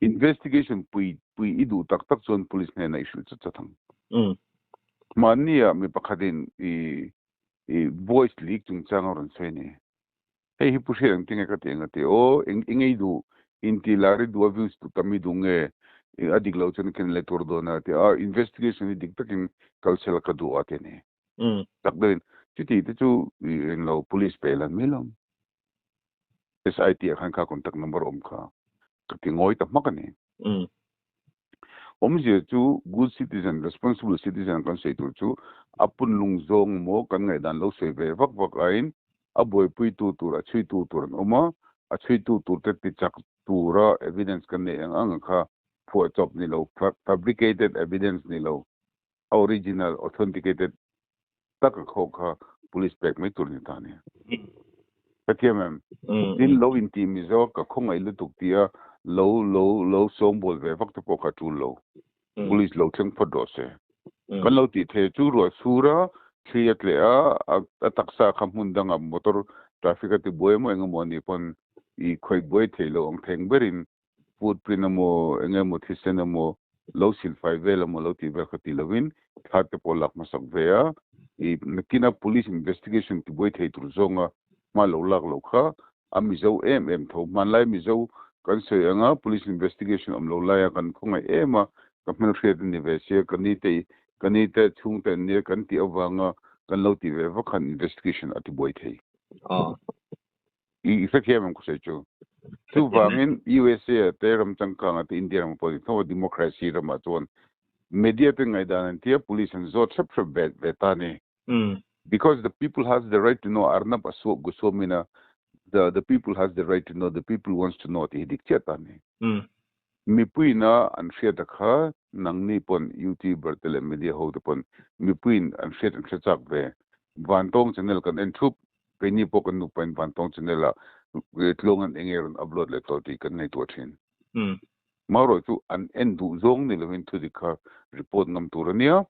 Investigation pui pui i duh tak tak chuan police hnenah i hrilh chat chat ang. Mahni ah mi pakhatin i i voice leak chungchang a rawn sawi a ni. Hei hi Pu Hriat engtin nge ka tih ang a ti. Aw eng eng ei duh inti lar i duh a views tu tam i duh nge a dik loh chuan ken let tur dawn a ti a, investigation hi dik takin kal sela ka duh a ti a ni. Tak deuhin chuti te chu eng lo police pe lan mai lo. SIT ah khan kha contact number awm kha ka ti ngawi ta hmak a ni. Awmzia chu good citizen, responsible citizen kan sawi tur chu a punlung zawng maw kan ngaihdan lo sawi ve vak vak aiin a buaipuitu tur, a chhuitu tur an awm a, a chhuitu tur te tichak tura evidence kan neih ang ang kha phuahchawp ni lo, fabricated evidence ni lo, a original, authenticated tak a kho kha police pek mai tur ni ta ni. Ka thiam em? Tin lo inti Mizo ka khawngaih lutuk tia lo lo lo sawngbawl ve vak te pawh kha tul lo. Police lo thleng phawt rawh se. Kan lo tih thei chu ruah sur a, thli a tleh a, a taksa kha hmun danga motor traffic a ti buai emaw engemaw anih pawn i khawih buai thei lo ang theng berin footprint emaw engemaw thisen emaw lo silfai vel emaw lo tih vel kha ti lovin thla te pawh lak hmasak ve a, i nakina police investigation tibuai thei tur zawnga hma lo lak loh kha a Mizo em em tho. Hmanlai Mizo kan sawi anga police investigation awm lo laia kan khawngaih em a, ka hmelhriat a ni ve sia, ka ni te ka ni te chhungte an nia kan tih avanga kan lo tih ve vak khan investigation a tibuai thei. I hrethiam em ka sawi chu. Chuvangin USA ah te ram changkang ah te India ram ah pawh ni tho a democracy ramah chuan media te ngaihdan an tia police an zawt hrep hrep ve ve ta ni. Because the people has the right to know Arnab Goswami na the the people has the right to know the people wants to know tih hi dik chiah ta ni. Mipuiin a an hriat a kha nangni pawn youtuber te leh media ho te pawn mipuiin an hriat an hre chak ve. Vantawng channel kan en thup Keini pawh kan nupain Vantawng channel ah tluang an enge rawn upload leh tawh tih kan ngaihtuah thin. Marawh chu an en duh zawng ni lovin thudik kha report ngam tur a nia.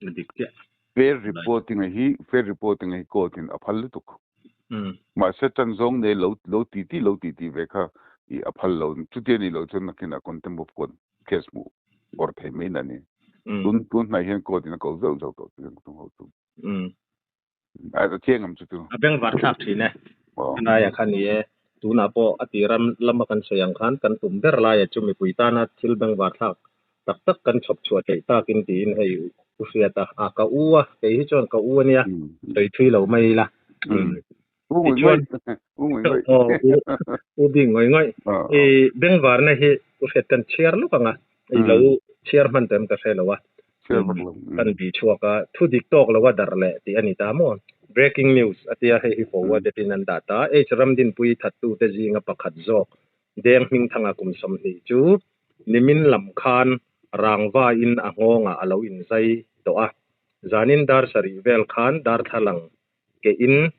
Dik chiah. Fair reporting a hi fair reporting a hi court in a phal lutuk. Mahse tan zawng nei lo lo ti ti lo ti ti ve kha i a phal lo. Chutia ni lo chuan nakin ah contempt of court case hmuh awrh thei mai na ni. Tun tun hnai hian court in a ko zauh zauh tawh chu tung ho chu. A chiang ang chu chu. A bengvar thlak thin e. Helaia kha ni e. Tunah pawh a ti ram lama kan sawi ang khan kan tum ber laia chu mipui tana thil bengvar thlak tak tak kan chhawp chhuah theih takin tiin hei u hriat a. A ka u a, kei hi chuan ka u a nia, sawi thui lo mai ila. Tichuan, aw u bik ngawih ngawih. I bengvarna hi u hriat kan chhiar lawk ang a, i lo chhiar hman tawh em ka hre lo a. Kan bi chhuak a, thu dik tawk lo a darh leh tih a ni ta maw? Breaking news a tia hei hi forwarded in an dah ta. H Ramdinpui thattute zinga pakhat zawk Deng Hmingthanga kum 20 chu nimin lam khan rangva in a nghawngah a lo inzai tawh a. Zanin dar sarih vel khan darthlalang ke in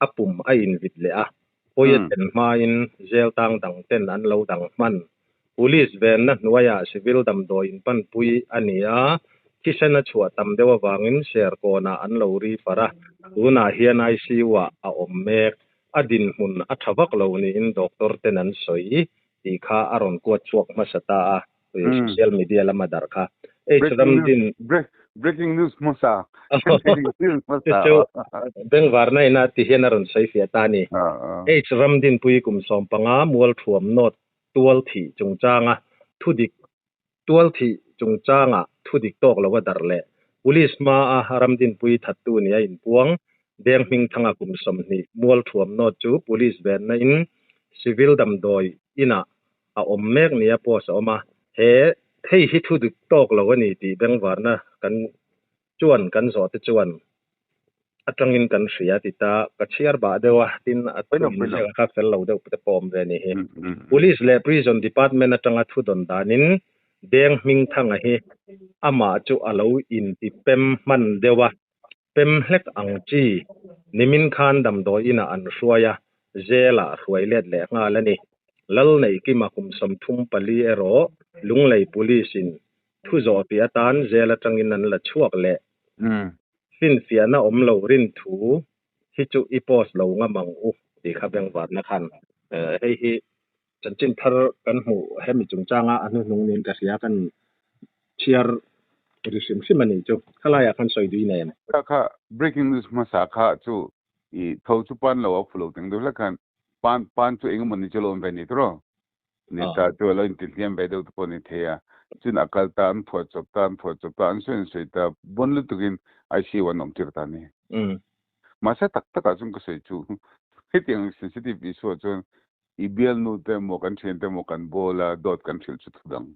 a pum a invit leh a, pawi a thlen hmain zel tang dang ten an lo dang hman. Police venna hnuaiah civil damdawi inpanpui a ni a, thisen a chhuah tam deuh avangin Serkawnah an lo ri far a, tunah hian ICU ah a awm mek. A dinhmun a tha vak lo niin doctor ten an sawi tih kha a rawn kuat chhuak hmasa ta a, social media lama darh kha. H Ramdin. Breaking news hmasa. Breaking news hmasa. Chu bengvarna ina ti hian a rawn sawi fiah ta a ni. H Ramdinpui kum 15 Mualthuam North tual thih chungchanga thudik tual thih chungchanga thudik tawk lo a darh leh Police hmaa Ramdinpui thattu ni a inpuang Deng Hmingthanga kum 20 Mualthuam North chu Police venna in Civil damdawi inah a awm mek nia post a awm a, he hei hi thu dik tawk lo a ni tih bengvarna kan chuan kan zawh te chuan Atangin kan hria ti ta ka chhiar bah deuh a, tin a thu inziak kha fel lo deuh te pawh awm ve ni hi. Police leh Prison Department atanga thu dawn danin Deng Hmingthanga hi amah chu a lo inti pem hman deuh a, pem hlek ang chi nimin khan damdawi inah an hruai a, jail ah hruai let leh nghal a ni. Lalneihkima kum 34 erawh Lunglei Police in thu zawh tih atan jail atangin an la chhuak leh. Finfiahna awm lo rin thu hi chu i post lo ngam ang u tih kha bengvarna khan hei hi chanchin thar kan hmuh hemi chungchanga a hnuhnung niin ka hria kan chhiar ri hrim hrim a nih chu khalaiah khan sawi dui nen. Kha kha breaking news hmasa kha chu i tho chu pan lo a phu lo teng deuh hlek khan pan pan chu engemaw ni chu lo awm ve ni tawh Ni ta chu a lo intihliam ve deuh te pawh ni thei a, chun a kal ta, an phuah chawp ta, an phuah chawp ta, an sawi an sawi ta, bon lutukin ICU an awm tir ta a ni. Mahse tak takah chuan ka sawi chu hetiang sensitive issue ah chuan i bialnu te emaw kan thian te emaw kan bawl a, dawt kan hrilh chu thu dang.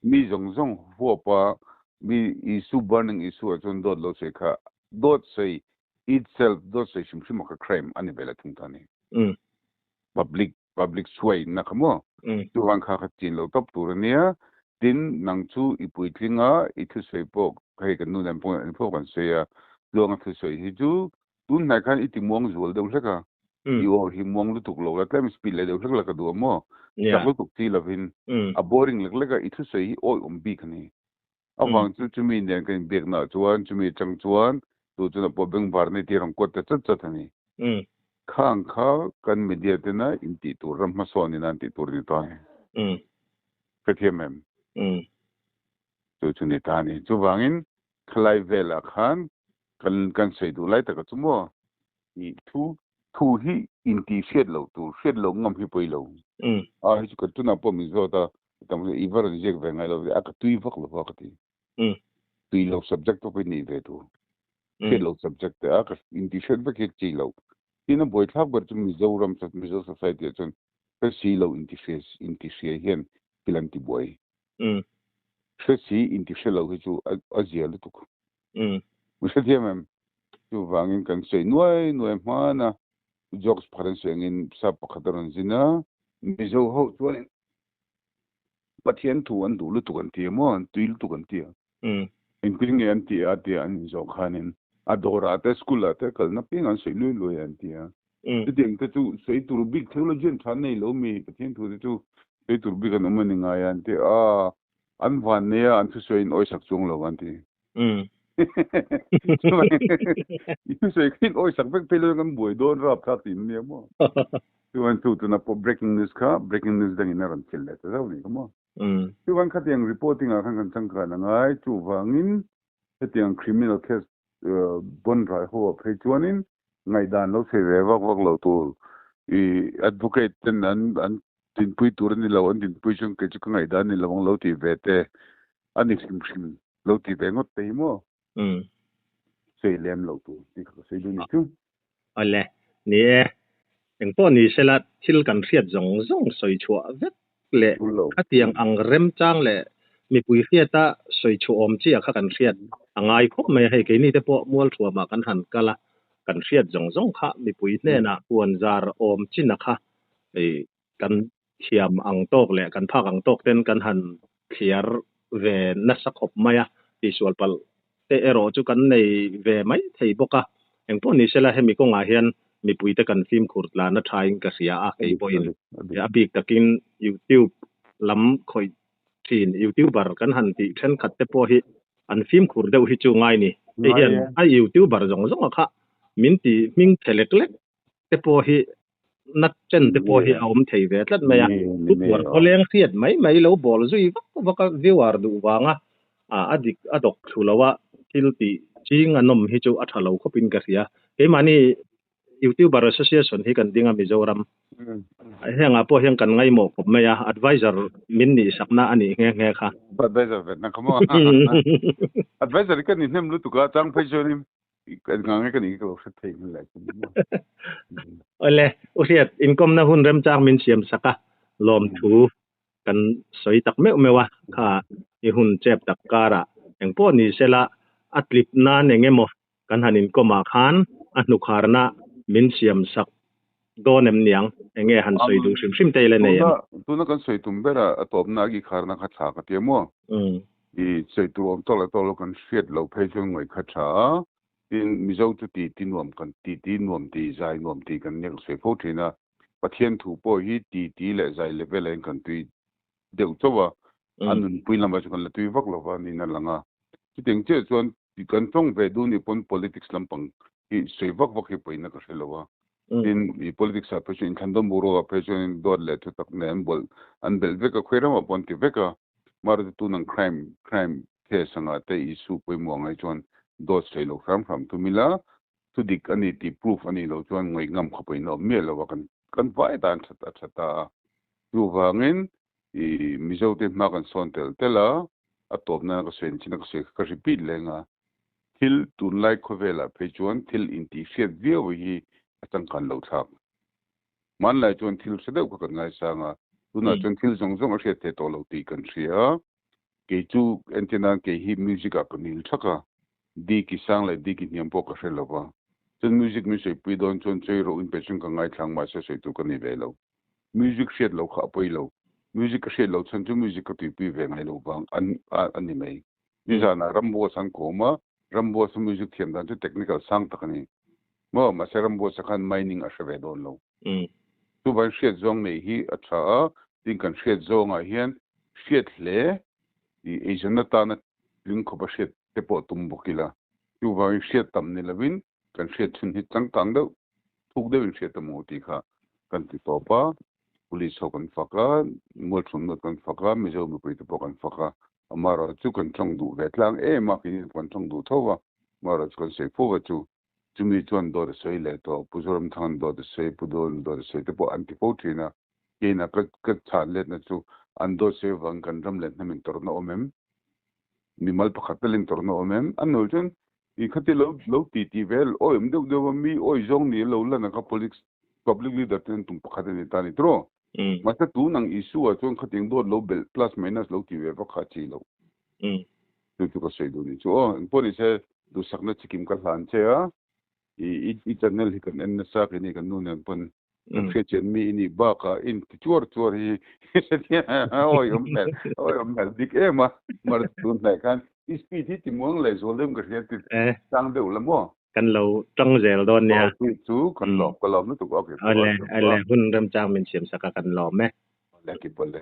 Mi zawng zawng huap a, mi issue burning issue ah chuan dawt lo sawi kha dawt sawi itself dawt sawi hrim hrim a kha crime a ni ve la thung ta a ni. Public Public suai na kha maw? Chuvang kha kha chin lo tawp tur a nia. Tin, nang chu i puitling a, i thusawi pawh hei kan nu nen pawh an pawh kan sawi a, Tluanga thusawi hi chu tun hnai khan i ti muang zual deuh hlek a, i aw hi muang lutuk lo la, tlem speed leh deuh hlek la ka duh a maw? Chak lutuk chi lovin a boring lek lek a, i thusawi hi awiawm bik a ni. Avang chu chumi nen kan inbiaknaah chuan chumi atang chuan tu chuna pawh bengvar nei tih a rawn kuat ta chat chat a ni. Khang kha kan media tena intih tur ram hmasawn in an tih tur a ni ta a ni. Hrethiam em? Chu chu ni ta a ni. Chuvangin khalai velah khan kan kan sawi duh lai taka chu maw i thu thu hi intih hriat loh tur hriat loh ngam hi pawi lo. A hei chu ka tunah pawh min zawt a tam i va rawn ziak ve ngai lo ve a ka tui vak lo va ka ti. Tui lo subject pawh pawh i nei ve tur. Hriat loh subject te a ka intih hriat vek hi chi loh. Tin a buaithlak ber chu Mizoram Mizo society ah chuan hre si lo inti hria inti hria hian thil an ti buai. Hre si inti hre lo hi chu a zia lutuk. Mi hrethiam em? Chuvangin kan sawi nuai nuai hman a, jokes pakhat an sawi angin sap pakhat a rawn zin a, Mizo ho chuanin Pathian thu an duh lutuk an ti a maw, an tui lutuk an ti a. Engtin nge an ti a tia an inzawh khanin a dawrah te school ah te kalna piang an sawi luai luai an ti a. Chutiang te chu sawi tur bik theologian tha nei lo mi Pathian thu te chu sawi tur bik an awm a ni ngai a an ti a. An van nei a an thusawi in awisak chuang lo an ti. I thusawi kha in awisak vek phei lo kan buai dawn rapthlak tiin nia maw. Chuan chu tuna pawh breaking news kha breaking news dangin a rawn thil leh ta zauh a ni kha maw. Chuan khatiang reporting ah khan kan changkan a ngai chuvangin hetiang criminal case bon rai ho ah phei chuanin ngaihdan lo sawi ve vak vak lo tur i advocate ten an an dinpui tur a ni lo an dinpui chuan kei chu ka ngaihdan ni lo ang lo tih ve te a ni hrim hrim lo ti ve ngawt te hi maw sawi lem lo tur tih kha ka sawi duh ni chu. Awle, ni e. Engpawh ni sela thil kan hriat zawng zawng sawi chhuah vek leh khatiang ang remchang leh mipui hriata sawi chhuah awm chiah kha kan hriat a ngai khawp mai a. Hei keini te pawh Mualthuamah kan han kal a, kan hriat zawng zawng kha mipui hnenah puan zar awm china kha kan thiam ang tawk leh kan phak ang tawk ten kan han thliar ve nasa khawp mai a, tihsual palh te erawh chu kan nei ve mai thei bawk a. Engpawh ni sela hemi kawngah hian mipuite kan fimkhur tlan a thain ka hria a, kei pawhin a bik takin YouTube lam khawih thin YouTuber kan han tih thenkhat te pawh hi an fimkhur deuh hi chu ngai ni. Hei hian a YouTuber zawng zawng a kha min ti hming chhe lek lek te pawh hi na chen te pawh hi a awm thei ve tlat mai a. Thupuar khawleng hriat mai mai lo bawl zui vak vak a viewer duh vanga a dik a dawk thlu lo a thil tih ching a nawm hi chu a tha lo khawpin ka hria. Keimahni YouTuber Association hi kan ding a Mizoram. Hengah pawh hian kan ngaihmawh khawp mai a, advisor min nih sakna a nih nghe nghe kha. Advisor vet na kha maw? Advisor hi ka ni hnem lutuk a, chang phei chuanin Kan ngang nge ka nih ka lo hre thei hmel lai chu maw. Awle, U Hriat, inkawmna hun remchang min siam sak a, lawmthu kan sawi tak meuh meuh a, kha i hun chep tak karah engpawh ni sela a tlip nan eng emaw Kan han inkawmah khan a hnukharna min siam sak dawn em niang? Enge han sawi duh hrim hrim te i la nei em? Tuna tuna kan sawi tum bera a tawpna a kikharna kha tha ka ti a maw? I sawi tur awm tawk leh tawk lo kan hriat loh phei chuan ngaih kha tha a, tin Mizo chu ti ti nuam kan ti ti nuam ti zai nuam ti kan nek sawi fo thin a, Pathian thu pawh hi ti ti leh zai level ah hian kan tui deuh chauh a, a nunpui lamah chu kan la tui vak lova niin a lang a. Chutiang chiah chuan kan tawng ve duh nih pawn politics lampang hi sawi vak vak hi pawhin ka hre lo a. Tin, i politics ah phei chuan inthlan dawn boruak ah phei chuan dawt leh thutak nen an bual an belh vek a, khawi ramah pawh an ti vek a. Mahrawhchu tun ang crime crime case angah te issue pawimawh ang ai chuan dawt sawi lo hram hram thum ila, thudik a ni tih proof a nih loh chuan ngaih ngam kha pawhin a awm miah lo a, kan kan vai dan that a tha ta a. Chuvangin i Mizote hma kan sawn tel tel a, a tawp nana ka sawi chin a ka sawi kha ka repeat leng a, thil tunlai khawvelah phei chuan thil intihhriat viau hi a changkan lo thlak. Hmanlai chuan thil hre deuh kha kan ngaisang a, tunah chuan thil zawng zawng a hriat theih tawh lo tih kan hria a, kei chu entir nan kei hi music ah ka nil thak a, di ki sang leh di ki hniam pawh ka hre lo va, chuan music min sawipui dawn chuan chawi rawh in pe chuan ka ngaithlang mahse sawi tur ka nei ve lo. Music hriat lo kha a pawi lo. Music ka hriat lo chhan chu music ka tuipui ve ngai lo vang an a ni mai. Nizanah Ramboss an kawm a, Ramboss a music thiam dan chu technical sang tak a ni. Maw, mahse Ramboss a khan mining a hre ve dawn lo. Chuvangin hriat zawng neih hi a tha a, tin kan hriat zawngah hian hriat hle i eizawnna tana tling khawp a hriat te pawh tum bawk ila. Chuvangin hriat tam ni lovin kan hriat chhun hi changkang deuh thuk deuhin hriat ta maw tih kha kan ti tawp a, police ho kan fak a, mualchhun nawt kan fak a, Mizo mipui te pawh kan fak a, amaherawh chu kan tawng duh ve tlang em a, keini kan tawng duh tho va, amaherawh chu kan sawi fo va chu, chumi chuan dawt a sawi leh tawh, Pu Zoramthanga'n dawt a sawi, Pu Dawn dawt a sawi te pawh an ti fo thin a, keina ka ka chhan letna chu an dawt sawi avangin kan ram leh hnam intawrhna awm em? Mimal pakhat telin tawrhna awm em? A nul chuan i khati lo lo ti ti vel awi awm deuh deuh a, mi awi zawng ni lo lan ang kha politics public leader ten an tum pakhat a ni ta a ni tiraw? Mahse tun ang issue ah chuan khatiang dawt lo belh plus minus lo ti ve vak kha a chi lo. Chu chu ka sawi duh ni chu aw. Engpawh ni se duhsakna chikim ka hlan che a, i i channel hi kan en nasa kei ni kan nu nen pawn kan hriat chian mi i nih bakah in ti chuar chuar hi awi awm hmel awi awm hmel dik em a mar tun hnai khan i speed hi ti muang leh zual deuh ka hria ti sang deuh la maw kan lo tang zel dawn nia chu chu kan lawm ka lawm lutuk okay ale ale hun remchang min siam saka kan lawm e le ki pawle.